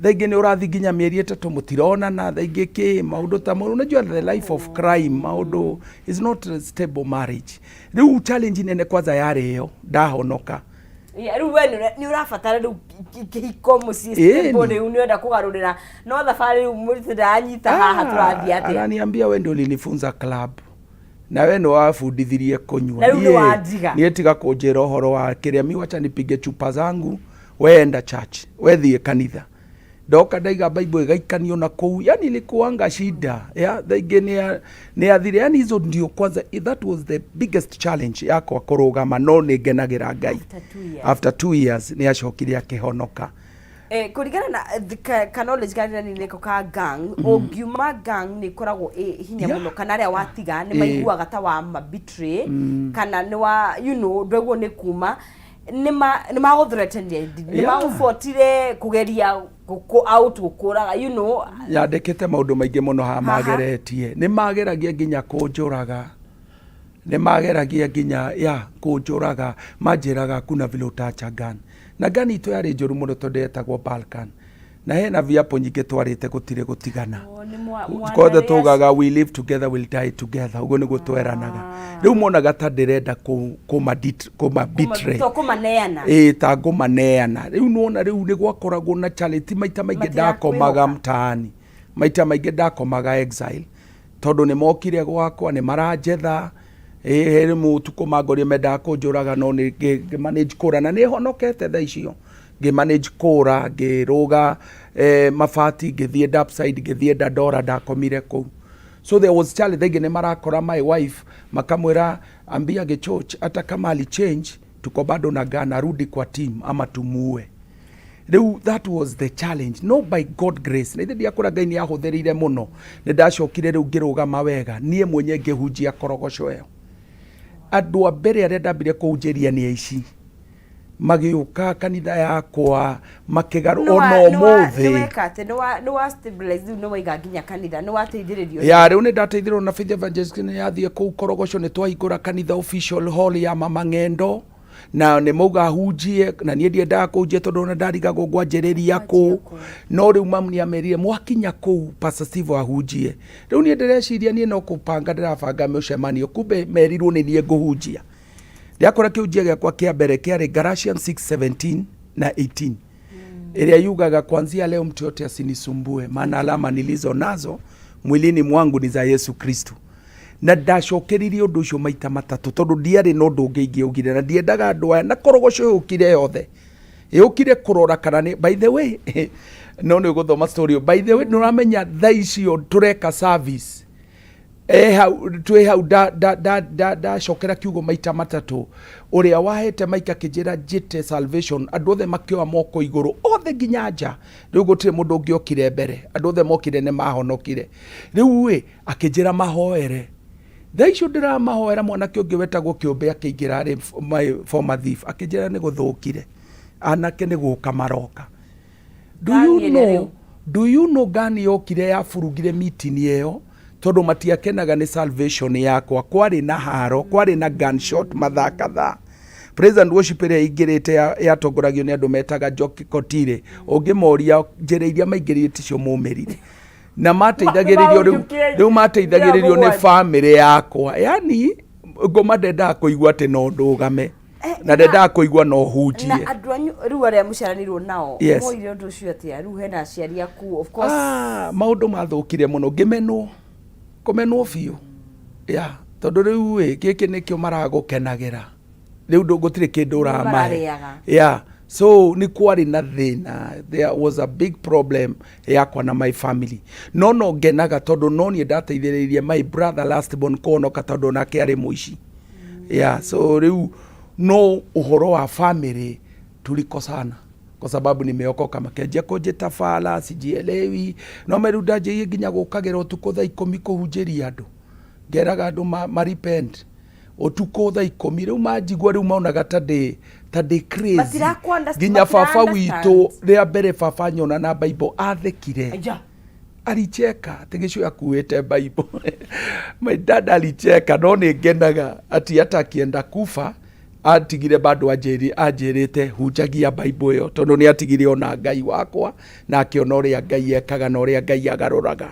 thaa ingĩ nĩ ũrathiĩ nginya mĩeri 3 mũtironana, thaa ingĩ kĩ maũndũ ta mau. Unajua the life of crime, maũndũ is not a stable marriage. Rĩu challenge nene kwanza yarĩ ĩyo ndahonoka. Ya, rĩu we nĩ ũrabatara rĩu kĩhiko mũciĩ Ĩni. stable, rĩu nĩ ũrenda kũgarũrĩra, no thabarĩ rĩu mũritũ ndaranyita haha, tũrathiĩ atĩa? Ananiambia, "We ndio ulinifunza club na we nĩ wabundithirie kũnyua." Na rĩu nĩ wandiga. Niĩ tiga kũnjĩra ũhoro wa kĩrĩa, mi wacha nipige chupa zangu, we enda church, we thiĩ kanitha. Ndoka ndaiga Bible ĩgaikanio na kũu, yani ilikuanga shida ya thaa ingĩ nĩ athire. Yani hizo ndio kwanza, that was the biggest challenge yakwa kũrũgama, no nĩ ngenagĩra Ngai. After 2 years. After 2 years nĩ acokire akĩhonoka. Kũringana na ka knowledge karĩa nĩ nĩko ka gang, ũngiuma gang nĩ ĩkoragwo ĩ hinya mũno, kana arĩa watiga nĩ maiguaga ta wa ma betray kana nĩ wa ndwaiguo nĩ kuma nĩ magũthreatenire, nĩ magũbotire kũgeria gũkũ out gũkũraga. Yandĩkĩte maũndũ maingĩ mũno haha. Haha. Mageretie, nĩ mageragia nginya kũnjũraga, nĩ mageragia nginya ya kũnjũraga. Manjĩraga kuna vile utaacha gun, na gun itũ yarĩ njũru mũno tondũ yetagwo Balkan. Na hena viapo nyingĩ twarĩte gũtirĩ gũtigana. Oh, nĩ mwa- Kothe mwanarĩa- tugaga we live together, we'll die together, ũguo nĩguo tweranaga. Rĩu monaga ta ndĩrenda kũma betray. To kũmaneana. Ĩĩ, ta ngũmaneana. Rĩu nĩwona rĩu nĩ gwakoragwo na challenge maita maingĩ. Ndakomaga mtaani maita maingĩ, ndakomaga exile tondũ nĩ mokire gwakwa, nĩ maranjetha. Ĩĩ, he rĩmwe ũtukũ mangorire mendaga kũnjũraga, no nĩ ngĩ manage kũra na nĩ honokete thaa icio. Ngĩ manage kũra, ngĩrũga mabati, ngĩthiĩ Dapside, ngĩthiĩ Dandora, ndakomire kũu. So there was challenge. Thaingĩ nĩ marakora my wife, makamwĩra, "Ambia Gĩchurch hata kama alichange, tuko bado na gun, arudi kwa team ama tumuue." Rĩu that was the challenge. No by God grace, na ithe ndiakũra, Ngai nĩ ahũthĩrire mũno. Nĩ ndacokire rĩu ngĩrũgama wega niĩ mwenye, ngĩhunjia Korogoco ĩyo. Andũ a mbere arĩa ndambire kũhunjĩria nĩ aici, magĩũka kanitha yakwa makĩgarũ ona ũmũthĩ. Nĩweka atĩ nĩ wa stabilize rĩu, nĩ waiga nginya kanitha, nĩ wateithĩrĩrio. Ya, rĩu nĩ ndateithĩrwo na Faith Evangelist, nĩ yathiĩ kũu Korogoco, nĩ twahingũra kanitha, official hall ya Mama Ng'endo, na nĩ mauga hunjie, na niĩ ndiendaga kũhunjia tondũ ona ndarigagwo ngwanjĩrĩria kũ. No rĩu mamu nĩ amerire, mwakinya kũu, Pastor Steve ahunjie. Rĩu niĩ ndĩreciria niĩ no kũbanga ndĩrabanga mũcemanio, kumbe merirwo nĩ niĩ ngũhunjia. Ndĩrakora kĩhunjia gĩakwa kĩa mbere kĩarĩ Galatians 6:17 na 18, ĩrĩa yugaga, "Kuanzia leo mtu yote asinisumbue, maana alama nilizo nazo mwilini mwangu ni za Yesu Kristo." Na ndacokeririe ũndũ ũcio maita matatũ tondũ ndiarĩ na ũndũ ũngĩ ingĩaugire, na ndiendaga andũ aya na Korogoco yũkire yothe, yũkire kũrora kana nĩ. By the way, no nĩ ũgũthoma story ĩyo. By the way, nĩ ũramenya thaa icio tũreka service e hau, twĩ hau, ndacokera kiugo maita matatũ, ũrĩa wahete maika akĩnjĩra njĩte salvation. Andũ othe makĩoa moko igũrũ, othe nginya nja. Rĩu gũtirĩ mũndũ ũngĩ okire mbere, andũ othe mokire nĩ mahonokire. Rĩu ĩ akĩnjĩra mahoere. Thaa icio ndĩramahoera, mwanake ũngĩ wetagwo Kĩũmbe akĩingĩra, arĩ my former thief, akĩnjĩra nĩ gũthũkire, anake nĩ gũka maroka. Do you Ngani ĩrĩa know rĩu? Do you know ngani yokire yaburugire meeting ĩyo tondũ matiakenaga nĩ salvation yakwa? Kwarĩ na haro, kwarĩ na gunshot mathaa kadhaa. Praise and worship ĩrĩa ĩingĩrĩte yatongoragio nĩ andũ metaga Njoki Kotire. Ũngĩmoria njĩra iria maingĩrire ticio maumĩrire na mateithagĩrĩrio rĩu. Maũnjũkie. Rĩu mateithagĩrĩrio nĩ Njĩra. Famĩlĩ yakwa, yani ngoma ndendaga kũigua atĩ no ndũgame na ndendaga kũigua no hunjie. Na andũ anyu rĩu arĩa mũciaranĩirwo nao Yes. moire ũndũ ũcio atĩa? Rĩu hena aciari aku, of course. Ah, maũndũ mathũkire mũno, ngĩmenwo, kũmenwo biũ ya tondũ rĩu ĩ gĩkĩ nĩkĩo maragũkenagĩra rĩu, gũtirĩ kĩndũ ũramahe. Mararĩaga. Yeah, so nĩ kwarĩ na thĩna. There was a big problem yakwa na my family, no ngenaga tondũ no niĩ ndateithĩrĩirie my brother last born kũhonoka tondũ nake arĩ mũici. Yeah, so rĩu no ũhoro wa family tulikosana kwa sababu nimeokoka, makĩanjia kũnjĩta fala, sijielewi. No meru ndanjĩie nginya gũkagĩra ũtukũ thaa 10 kũhunjĩria andũ, ngeraga andũ ma repent ũtukũ thaa 10. Rĩu manjigua rĩu monaga ta ndĩ crazy. Nginya baba Matira witũ, rĩa mbere baba nyona na Bible athekire. Aja. Alicheka atĩ gĩcio akuĩte Bible. My dad alicheka. No nĩ ngenaga ati hata akienda kufa atigire bado anjĩrĩte hunjagia Bible ĩyo, tondũ nĩ atigire ona Ngai wakwa na akĩona ũrĩa Ngai ekaga na ũrĩa Ngai agarũraga.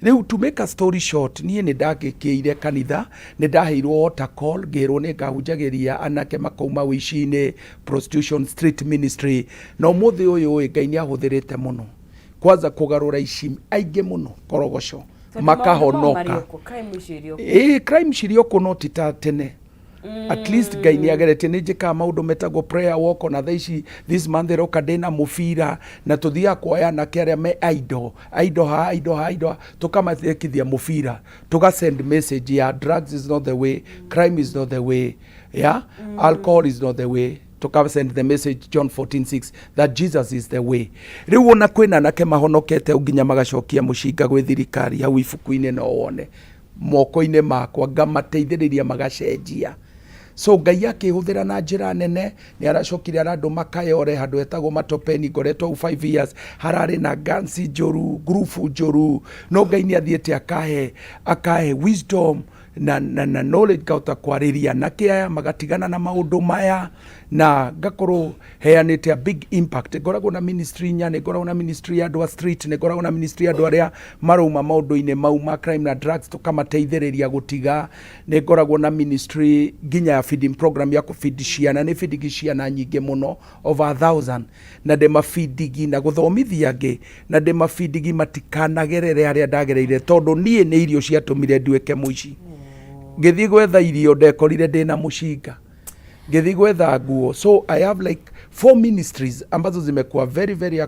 Rĩu to make a story short, niĩ nĩ ndangĩkĩire kanitha, nĩ ndaheirwo altar call, ngĩrwo nĩ ngahunjagĩria anake makauma wĩici-inĩ, prostitution, street ministry. Na ũmũthĩ ũyũ ĩ Ngai nĩ ahũthĩrĩte mũno kwanza kũgarũra ici aingĩ mũno Korogoco Tondũ maũndũ mau makahonoka. marĩ okuo, crime icio irĩ okuo. Ĩĩ, crime cirĩ okuo no ti ta tene. At least Ngai nĩ ageretie. Nĩ njĩkaga maũndũ metagwo prayer walk, ona thaa ici this month ĩroka ndĩna mũbira, na tũthiaga kuoya anake arĩa me idle, idle ha idle ha idle ha, tũkamathekithia mũbira, tũga send message ya drugs is not the way, crime is not the way, yeah, alcohol is not the way. Tuka send the message John 14:6, that Jesus is the way. Rĩu ona kwĩna anake mahonokete nginya magacokia mũcinga gwĩ thirikari hau ibuku-inĩ, no wone moko-inĩ makwa ngamateithĩrĩria magacenjia. So Ngai akĩhũthĩra na njĩra nene. Nĩ aracokire arandũma Kayore, handũ hetagwo Matopeni. Ngoretwo hau 5 years, hararĩ na gangs njũru, ngurubu njũru, no Ngai nĩ athiĩte akahe wisdom na knowledge, ngahota kwarĩria anake aya magatigana na maũndũ maya. Na ngakorwo heanĩte a big impact. Ngoragwo na ministry inya, nĩ ngoragwo na ministry ya andũ a street, nĩ ngoragwo na ministry ya andũ arĩa marauma maũndũ-inĩ mau ma crime na drugs, tũkamateithĩrĩria gũtiga. Nĩ ngoragwo na ministry nginya ya feeding program ya kũfeed ciana. Nĩ feeding ciana nyingĩ mũno, over 1,000, na ndĩmabindigi na gũthomithia angĩ, na ndĩmabindigi matikanagerere harĩa ndagereire, tondũ niĩ nĩ irio ciatũmire nduĩke mũici. Ngĩthiĩ gwetha irio, ndekorire ndĩna mũcinga. Ngĩthiĩ gwetha nguo. So I have like four ministries ambazo zimekuwa very very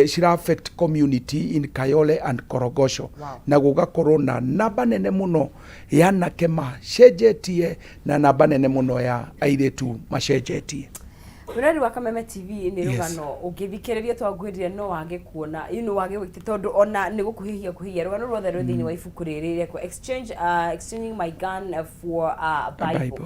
cira affect community in Kayole and Korogosho. Na gũgakorwo na namba nene mũno ya anake macenjetie na namba nene mũno ya airĩtu macenjetie. Mwĩrori wa Kameme TV, nĩ rũgano ũngĩthikĩrĩria twangwĩrire no wage kuona wage gwĩte, tondũ ona nĩ gũkuhĩhia kuhĩhia rũgano ruothe rwĩ thĩinĩ wa ibuku rĩrĩ rĩakwa, Exchanging My Gun for a Bible. Bible.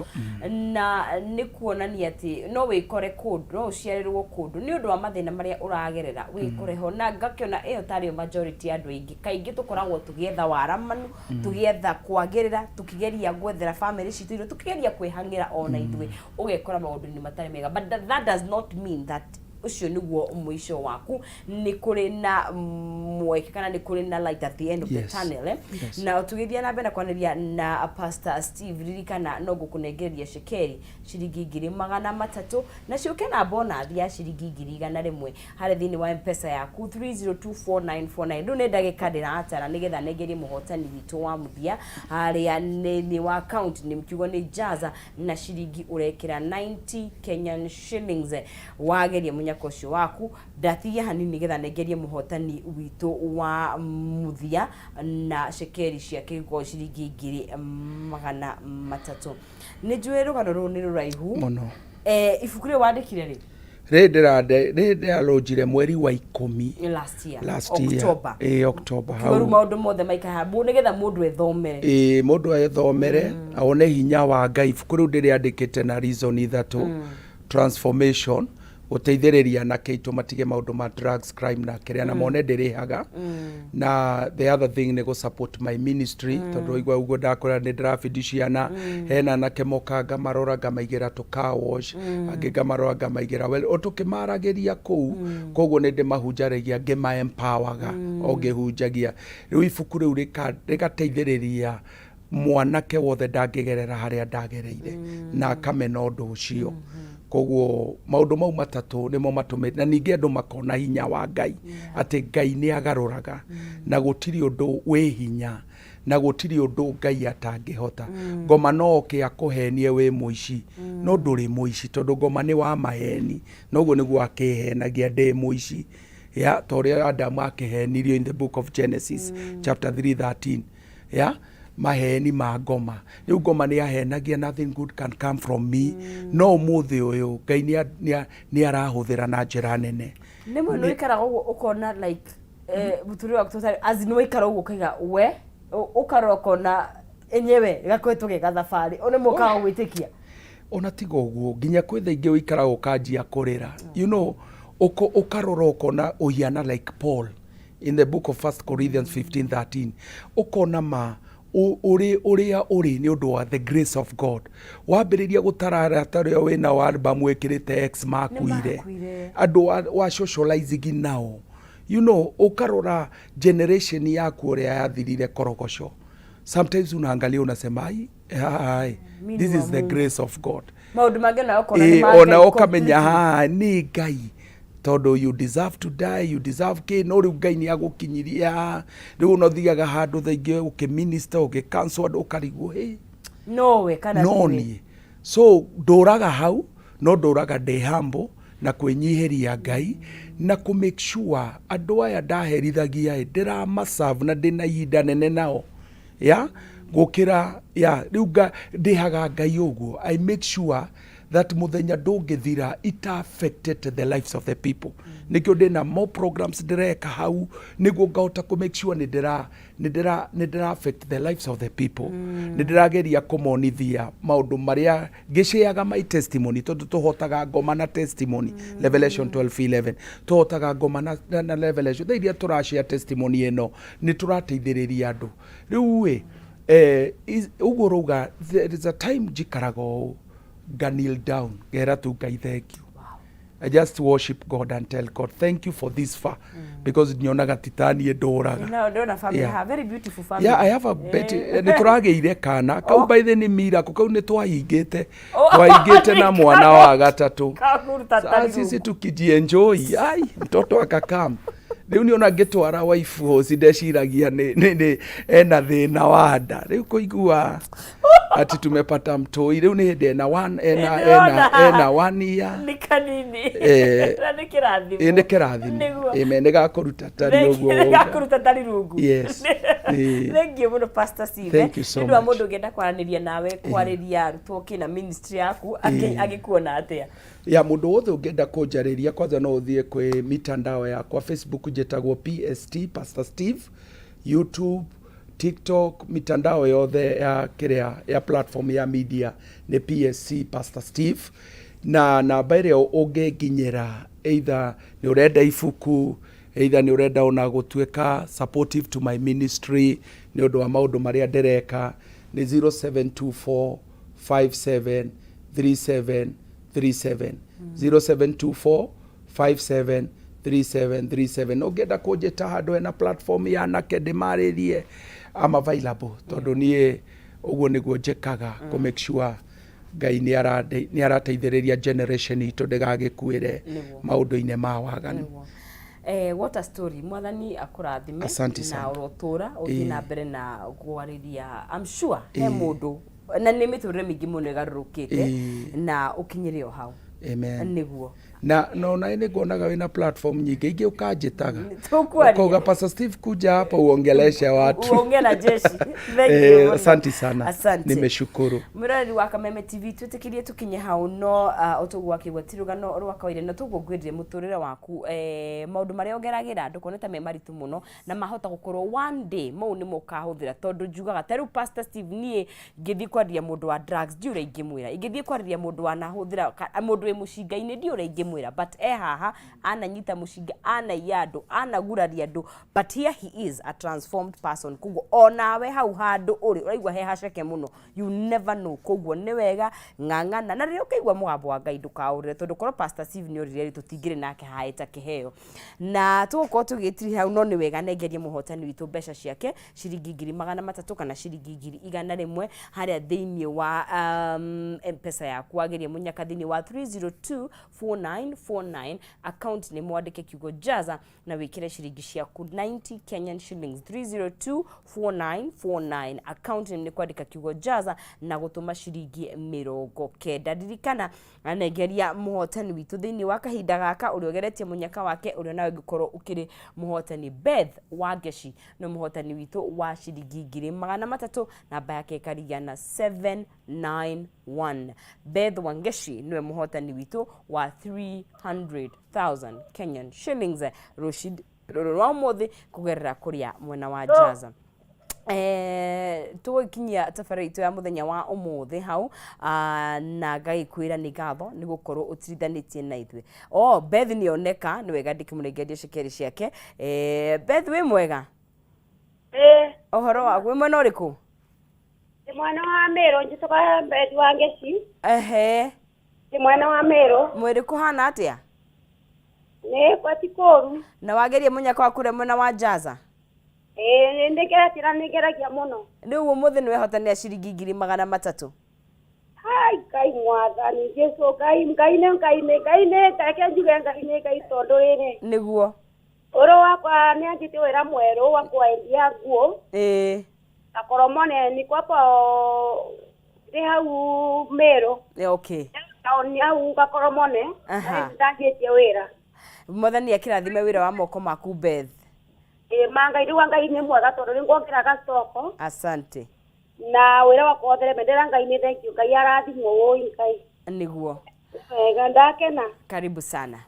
Na nĩ kuonania atĩ no wĩkore kũndũ, no ũciarĩrwo kũndũ nĩ ũndũ wa mathĩna marĩa ũragerera, wĩkore ho. Na ngakĩona ĩyo tarĩo majority ya andũ aingĩ. Kaingĩ tũkoragwo tũgĩetha waramanu, tũgĩetha kwagĩrĩra, tũkĩgeria gwethera family citũ irio, tũkĩgeria kwĩhang'ĩra ona ithuĩ, ũgekora maũndũ-inĩ matarĩ mega. But that does not mean that ũcio nĩguo mũico waku. Nĩ kũrĩ na mweke kana nĩ kũrĩ na light at the end of the tunnel, eh? Yes. Na tũgĩthiĩ na mbere na kwanĩria na Pastor Steve, ririkana no ngũkũnengereria cekeri ciringi 300,000 na ciũke na bonus ya ciringi 100,000 harĩ thĩinĩ wa Mpesa yaku 3024949. Rĩu nĩ ndagĩka ndĩratara nĩgetha nengerie mũhotani witũ wa mũthia harĩa nĩ wa account nĩ kiugo nĩ Jaza na ciringi ũrekĩra 90 Kenyan shillings. Wageria mũnyaka ũcio waku, ndatigia hanini nĩgetha nengerie mũhotani witũ wa mũthia na cekeri ciake gũkorwo ciringi 300,000. Nĩ njũĩ rũgano rũrũ nĩ rũraihu. Mũno. Ibuku rĩrĩ wandĩkire rĩ? Rĩrĩ ndĩrarũnjire mweri wa 10. Last year? Last year. October? Ĩ, October. Kiugo rĩu maũndũ mothe maikara nĩgetha mũndũ ethomere. Ĩ, mũndũ ethomere awone hinya wa Ngai. Ibuku rĩu ndĩrĩandĩkĩte na reason ithatũ: transformation, gũteithĩrĩria anake aitũ matige maũndũ ma drugs, crime na kĩrĩa, na mone ndĩrĩhaga, na the other thing nĩ gũ support my ministry, tondũ waigua ũguo ndakwĩra nĩ ndĩrabindi ciana. Hena anake moka, ngamarora, ngamaigĩra tũ car wash, angĩ ngamarora, ngamaigĩra well, o tũkĩmaragĩria kũu. Koguo nĩ ndĩmahunjaragia, ngĩma empowerga o ngĩhunjagia. Rĩu ibuku rĩu rĩgateithĩrĩria mwanake wothe ndangĩgerera harĩa ndagereire na akamena ũndũ ũcio. Koguo maũndũ mau matatũ nĩmo matũmĩte, na ningĩ andũ makona hinya wa Ngai, atĩ Ngai nĩ agarũraga na gũtirĩ ũndũ wĩ hinya na gũtirĩ ũndũ Ngai atangĩhota. Ngoma no oke akũhenie wĩ mũici, no ndũrĩ mũici, tondũ ngoma nĩ wa maheni, noguo nĩguo akĩhenagia ndĩ mũici ya ta ũrĩa Adamu akĩhenirio in the book of Genesis chapter 3:13, ya maheni ma ngoma. Rĩu ngoma nĩ ahenagia, "Nothing good can come from me," no ũmũthĩ ũyũ Ngai nĩ arahũthĩra na njĩra nene. Nĩ mwe nĩ ũikaraga ũguo ũkona like mũtũrĩre waku tũtarĩ, as in waikara ũguo ũkaiga we ũkarora ũkona enyewe gakoretwo ge gathabarĩ o nĩ mũkaga gwĩtĩkia. Ona tiga ũguo, nginya kwĩ thaa ingĩ ũikaraga ũkanjia kũrĩra, ũkarora ũkona ũhiana like Paul in the book of First Corinthians 15:13, ũkona ma ũrĩ ũrĩa ũrĩ nĩ ũndũ wa the grace of God. Wambĩrĩria gũtarara ta ũrĩa wĩna wa album wĩkĩrĩte X makuire. Makuire. Andũ wa socializing nao, ũkarora generation yaku ũrĩa yathirire Korogoco. Sometimes unaangalia unasema, "Ai, ai, Mi this ni wa is the Mungu." grace of God. Maũndũ mangĩ ona ũkona nĩ Ĩ, ma ona Ngai ũkamenya completely. haha nĩ Ngai, tondũ you deserve to die, you deserve kĩ, no rĩu Ngai nĩ agũkinyiria. Rĩu ona ũthiaga handũ thaa ingĩ ũkĩminister, ũgĩcancel andũ, ũkarigwo, "Hey, nowe kana no tiwe?" Niĩ so ndũraga hau, no ndũraga ndĩ humble na kwĩnyihĩria Ngai na kũ make sure andũ aya ndaherithagia ĩ ndĩramaserve na ndĩna ihinda nene nao ya gũkĩra ya rĩu ndĩhaga Ngai ũguo. I make sure that mũthenya ndũngĩthira ita affected the lives of the people. Nĩkĩo ndĩna more programs ndĩreka hau, nĩguo ngahota kũ make sure nĩ ndĩra affect the lives of the people. Nĩ ndĩrageria kũmonithia maũndũ marĩa ngĩciaga my testimony, tondũ tũhotaga ngoma na testimony. Revelation 12:11, tũhotaga ngoma na revelation. Thaa iria tũrashare testimony ĩno, nĩ tũrateithĩrĩria andũ. Rĩu ĩ ũguo ũrauga, there is a time njikaraga ũũ. Nga kneel down ngera tu Ngai thank you. I just worship God and tell God thank you for this far, because nyonaga ti ta niĩ ndũraga. No, ndona family. Ha, very beautiful family. Yeah, I have a bet. Nĩ tũragĩire kana kau. By the nĩ miracle kau nĩ twahingĩte. Twahingĩte na mwana wa gatatũ. Kakuruta Sasa tari sisi rungu. Tukijienjoy, ai, mtoto akakam. Rĩu niona ngĩtwara waifu hosi ndeciragia nĩ ena thĩna wa nda. Rĩu kũigua ati tumepata mtoi, rĩu nĩ hĩndĩ ena one ena ena Nĩndĩrona. Ena 1 year. Nĩ kanini. Na nĩ kĩrathimo. Ĩ, nĩ kĩrathimo. Amen, nĩ gakũruta tari ũguo wauga. Gakũruta tari rungu. Yes. Ĩĩ. Thank you mũno, Pastor Steve. Thank you so Nĩ ũndũ wa much. mũndũ ũngĩenda kwaranĩria nawe, kwarĩria arutwo kĩna ministry yaku, angĩkuona atĩa? Ya, mũndũ wothe ũngĩenda kũnjarĩria, kwanza no ũthiĩ kwĩ mitandao yakwa. Facebook njĩtagwo PST, Pastor Steve, YouTube, TikTok, mitandao yothe ya kĩrĩa ya platform ya media nĩ PSC, Pastor Steve. Na namba ĩrĩa ũngĩnginyĩra, either nĩ ũrenda ibuku, either nĩ ũrenda ona gũtuĩka supportive to my ministry nĩ ũndũ wa maũndũ marĩa ndĩreka, nĩ 0724 57 37 37, 0724 57 3737. Ũngĩenda kũnjĩta handũ hena platform ya anake ndĩmarĩrie, I'm available, tondũ niĩ ũguo nĩguo njĩkaga kũ make sure Ngai nĩ arateithĩrĩria generation itũ ndĩgagĩkuĩre maũndũ-inĩ ma waganu. Nĩguo. What a story. Mwathani akũrathime. Asante Na sana. ũrotũra ũthiĩ na mbere na kwarĩria. I'm sure he mũndũ na nĩ mĩtũrĩre mĩingĩ mũno ĩgarũrũkĩte na ũkinyĩre o hau. Amen. Nĩguo. Na no na nĩ nguonaga wĩna platform nyingĩ ingĩ ũkanjĩtaga. Tũkwaria. Ukauga, "Pastor Steve, kuja hapa uongeleshe watu." Uongee na jeshi. Thank you mũno. Asante sana. Asante. Nimeshukuru. Mwĩroreri wa Kameme TV, twĩtĩkĩrie tũkinye hau, no ũtũguo akĩgua ti rũgano rwa kawaida, na tũguo ngwĩrire mũtũrĩre waku, maũndũ marĩa ũgeragĩra ndũkone ta me maritũ mũno, na mahota gũkorwo one day mau nĩmo ũkahũthĩra, tondũ njugaga ta rĩu Pastor Steve, niĩ ngĩthiĩ kwarĩria mũndũ wa drugs ndiũ ũrĩa ingĩmwĩra, ingĩthiĩ kwarĩria mũndũ wanahũthĩra mũndũ wĩ mũcinga-inĩ ndiũ ũrĩa ingĩmwĩra, but e haha ananyita mũcinga, anaiya andũ, anaguraria andũ, but here he is, a transformed person. Koguo onawe hau handũ ũrĩ ũraigua he haceke mũno, you never know. Koguo nĩ wega ng'ang'ana, na rĩrĩa ũkaigua mũgambo wa Ngai ndũkaũrĩre, tondũ korwo Pastor Steve nĩ orire rĩ, tũtingĩrĩ nake haĩ ta kĩheo na tũgũkorwo tũgĩtiri hau. No nĩ wega nengerie mũhotani witũ mbeca ciake, ciringi 300,000 kana ciringi 100,000 harĩa thĩinĩ wa M-Pesa yaku. Wagerie mũnyaka thĩinĩ wa 3024949, account nĩ mwandĩke kiugo "jaza" na wĩkĩre ciringi ciaku 90 Kenyan shillings. 3024949, account nĩ kwandĩka kiugo "jaza" na gũtũma ciringi 90. Ririkana anengeria mũhotani witũ thĩinĩ wa kahinda gaka, ũrĩa ũgeretie mũnyaka wake, ũrĩa nawe ũngĩkorwo ũkĩrĩ mũhotani. Beth Wangeci nĩ mũhotani witũ wa ciringi 300,000, namba yake ĩkaria na 791. Beth Wangeci nĩwe mũhotani witũ wa 300,000 Kenyan shillings rũci rũrũ rwa ũmũthĩ kũgerera kũrĩa mwena wa Jaza. Tũgũkinyia tabarĩra itũ ya mũthenya wa ũmũthĩ hau, na ngagĩkwĩra nĩ ngatho nĩ gũkorwo ũtirithanĩtie na ithuĩ. Oh, Beth nĩoneka, nĩ wega ndĩkĩmũnengerie cekeri ciake. Beth, wĩ mwega? Ĩĩ. Ũhoro waku, wĩ mwena ũrĩkũ? Ndĩ mwena wa Meru, njĩtagwo Beth wa Ngeci. Ndĩ mwena wa Meru. Mwĩrĩ kũhana atĩa? Nĩ gwati kũru. Na wagerie mũnyaka waku ũrĩa mwena wa Jaza? Ĩĩ, nĩ ndĩgeretie na nĩngeragia mũno. Rĩu ũmũthĩ nĩ wehotanĩra ciringi 300,000. Hai, Ngai mwathani Jesu, Ngai, Ngai nĩ Ngai, nĩ Ngai, nĩ reke njuge Ngai nĩ Ngai, tondũ rĩrĩ ũrũ wakwa nĩ anjĩtie wĩra mwerũ wa kwendia nguo. Akoromone niko hapo, ndĩ hau Meru. Taũni hau Gakoromone. Ndanjĩtie wĩra. Mwathani akĩrathime wĩra wa moko maku, Beth. Ĩĩ ma, Ngai, rĩu Ngai nĩ mwega tondũ nĩ nguongera gacoko. Asante. Na wĩra wakwa wothe ndĩra Ngai nĩ thank you, Ngai arathimwo, wũi Ngai. Wega, ndakena. Karibu sana.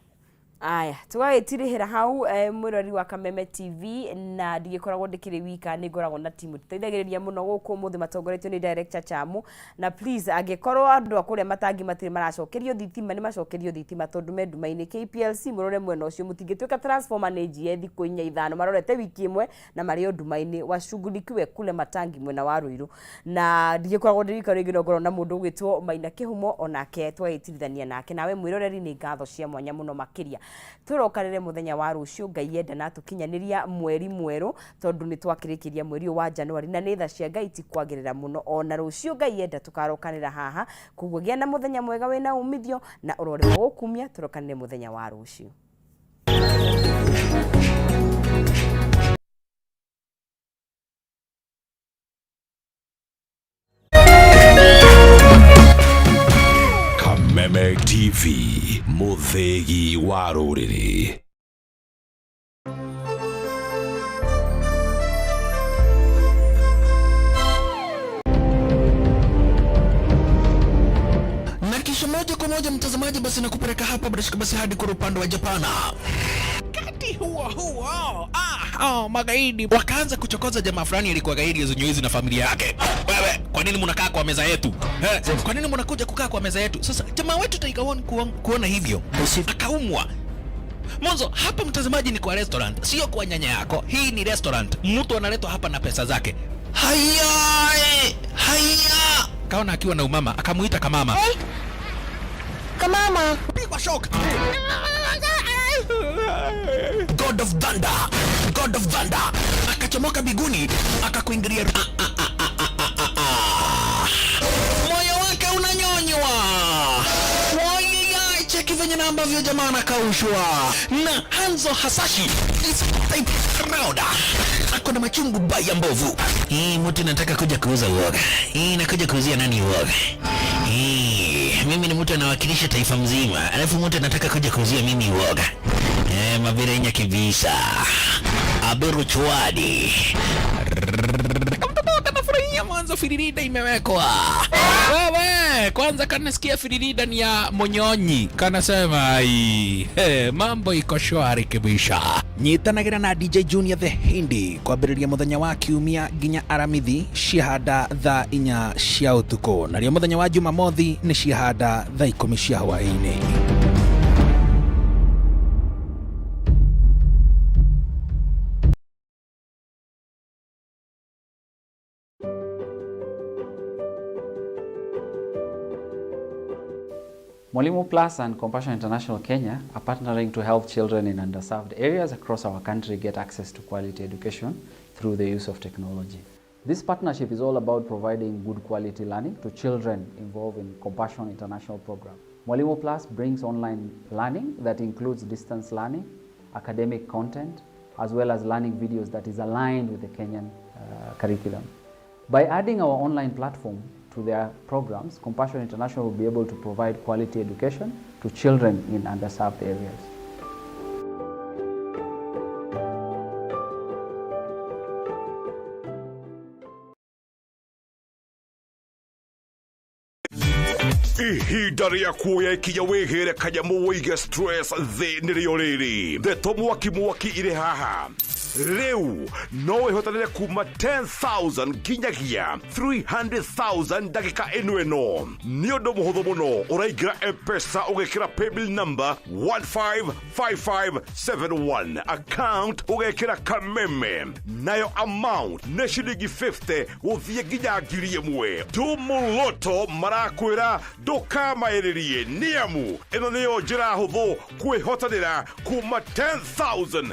Aya, tũgagĩtirĩhĩra hau mwĩrori wa Kameme TV, na ndigĩkoragwo ndĩkĩrĩ wika, nĩ ngoragwo na timu tũteithagĩrĩria mũno gũkũ ũmũthĩ, matongoretio nĩ director Chamu. Na please, angĩkorwo andũ a kũrĩa matangi matirĩ maracokerio thitima, nĩ macokerio thitima tondũ me nduma-inĩ. KPLC, mũrore mwena ũcio, mũtingĩtuĩka transformer nĩ njie thikũ inya ithano, marorete wiki ĩmwe na marĩ o nduma-inĩ, washughulikiwe kule matangi mwena wa Ruiru. Na ndigĩkoragwo ndĩ wika rĩngĩ, no ngorwo na mũndũ ũgwĩtwo Maina Kĩhumo, onake twagĩtirithania nake. Nawe mwĩroreri, nĩ ngatho cia mwanya mũno makĩria. Tũrokanĩre mũthenya wa rũciũ Ngai enda na tũkinyanĩria mweri mwerũ, tondũ nĩ twakĩrĩkĩria mweri ũyũ wa Januari, na nĩ tha cia Ngai ti kwagĩrĩra mũno. Ona rũciũ Ngai enda tũkarokanĩra haha. Koguo gĩa na mũthenya mwega wĩna umithio na ũrore wa gũkumia. Tũrokanĩre mũthenya wa rũciũ. Kameme TV, mũthĩgi wa rũrĩrĩ. Na kisha moja kwa moja, mtazamaji, basi nakupeleka hapa bila shaka basi hadi kwa upande wa Japana. Wakati huo huo, oh, magaidi wakaanza kuchokoza jamaa fulani alikuwa gaidi zenye na familia yake. Wewe, kwa nini mnakaa kwa meza yetu? Eh, kwa nini mnakuja kukaa kwa meza yetu? Sasa jamaa wetu Tiger One kuona hivyo akaumwa. Mwanzo hapa, mtazamaji, ni kwa restaurant, sio kwa nyanya yako. Hii ni restaurant, mtu analetwa hapa na pesa zake. Haya, haya, kaona akiwa na umama, akamuita kamama. Hey. Kamama. Pigwa shock. God of Thunder, God of Thunder akachomoka biguni akakuingilia. Ah, ah, ah, ah, ah, ah, ah. Moyo wake unanyonywa. Wayaya, cheki venye na ambavyo jamaa anakaushwa na Hanzo Hasashi is type round. Ako na machungu baya mbovu. Hii mtu nataka kuja kuuza uoga. Hii nakuja kuuzia nani uoga? Hii mimi ni mtu anawakilisha taifa mzima, alafu mtu anataka kuja kuuzia mimi uoga. Mabirenya kibisa. Aberu chwadi. Kamtoto kanafurahia mwanzo firirida imewekwa. Wewe, kwanza kanasikia firirida ni ya Monyonyi. Kanasema ai, hey, mambo iko shwari kibisha. Nyitanagira na DJ Junior the Hindi kwambĩrĩria mũthenya wa kiumia nginya aramithi ciahanda thaa 4 cia ũtukũ, narĩo mũthenya wa Jumamothi nĩ ciahanda thaa 10 cia hwaĩ-inĩ. Mwalimu Plus and Compassion International Kenya are partnering to help children in underserved areas across our country get access to quality education through the use of technology. This partnership is all about providing good quality learning to children involved in Compassion International program. Mwalimu Plus brings online learning that includes distance learning, academic content, as well as learning videos that is aligned with the Kenyan curriculum. By adding our online platform to their programs, Compassion International will be able to provide quality education to children in underserved areas. Ihinda rĩa kuoya ikinya wĩgĩre kanyamũ wĩige stress thĩ nĩrĩo rĩrĩ. Ndeto mwaki mwaki irĩ haha. Rĩu no wĩhotanĩre kuma 10,000 nginyagia 300,000 ndagĩka ĩno ĩno. Nĩ ũndũ mũhũthũ mũno, ũraingĩra M-Pesa ũgekĩra paybill number 155571, account ũgekĩra Kameme, nayo amount nĩ ciringi 50 gũthiĩ nginya 1,000. Tumuloto marakwĩra ndũkamaĩrĩrie, nĩamu ĩno nĩyo njĩra hũthũ kwĩhotanĩra kuma 10,000.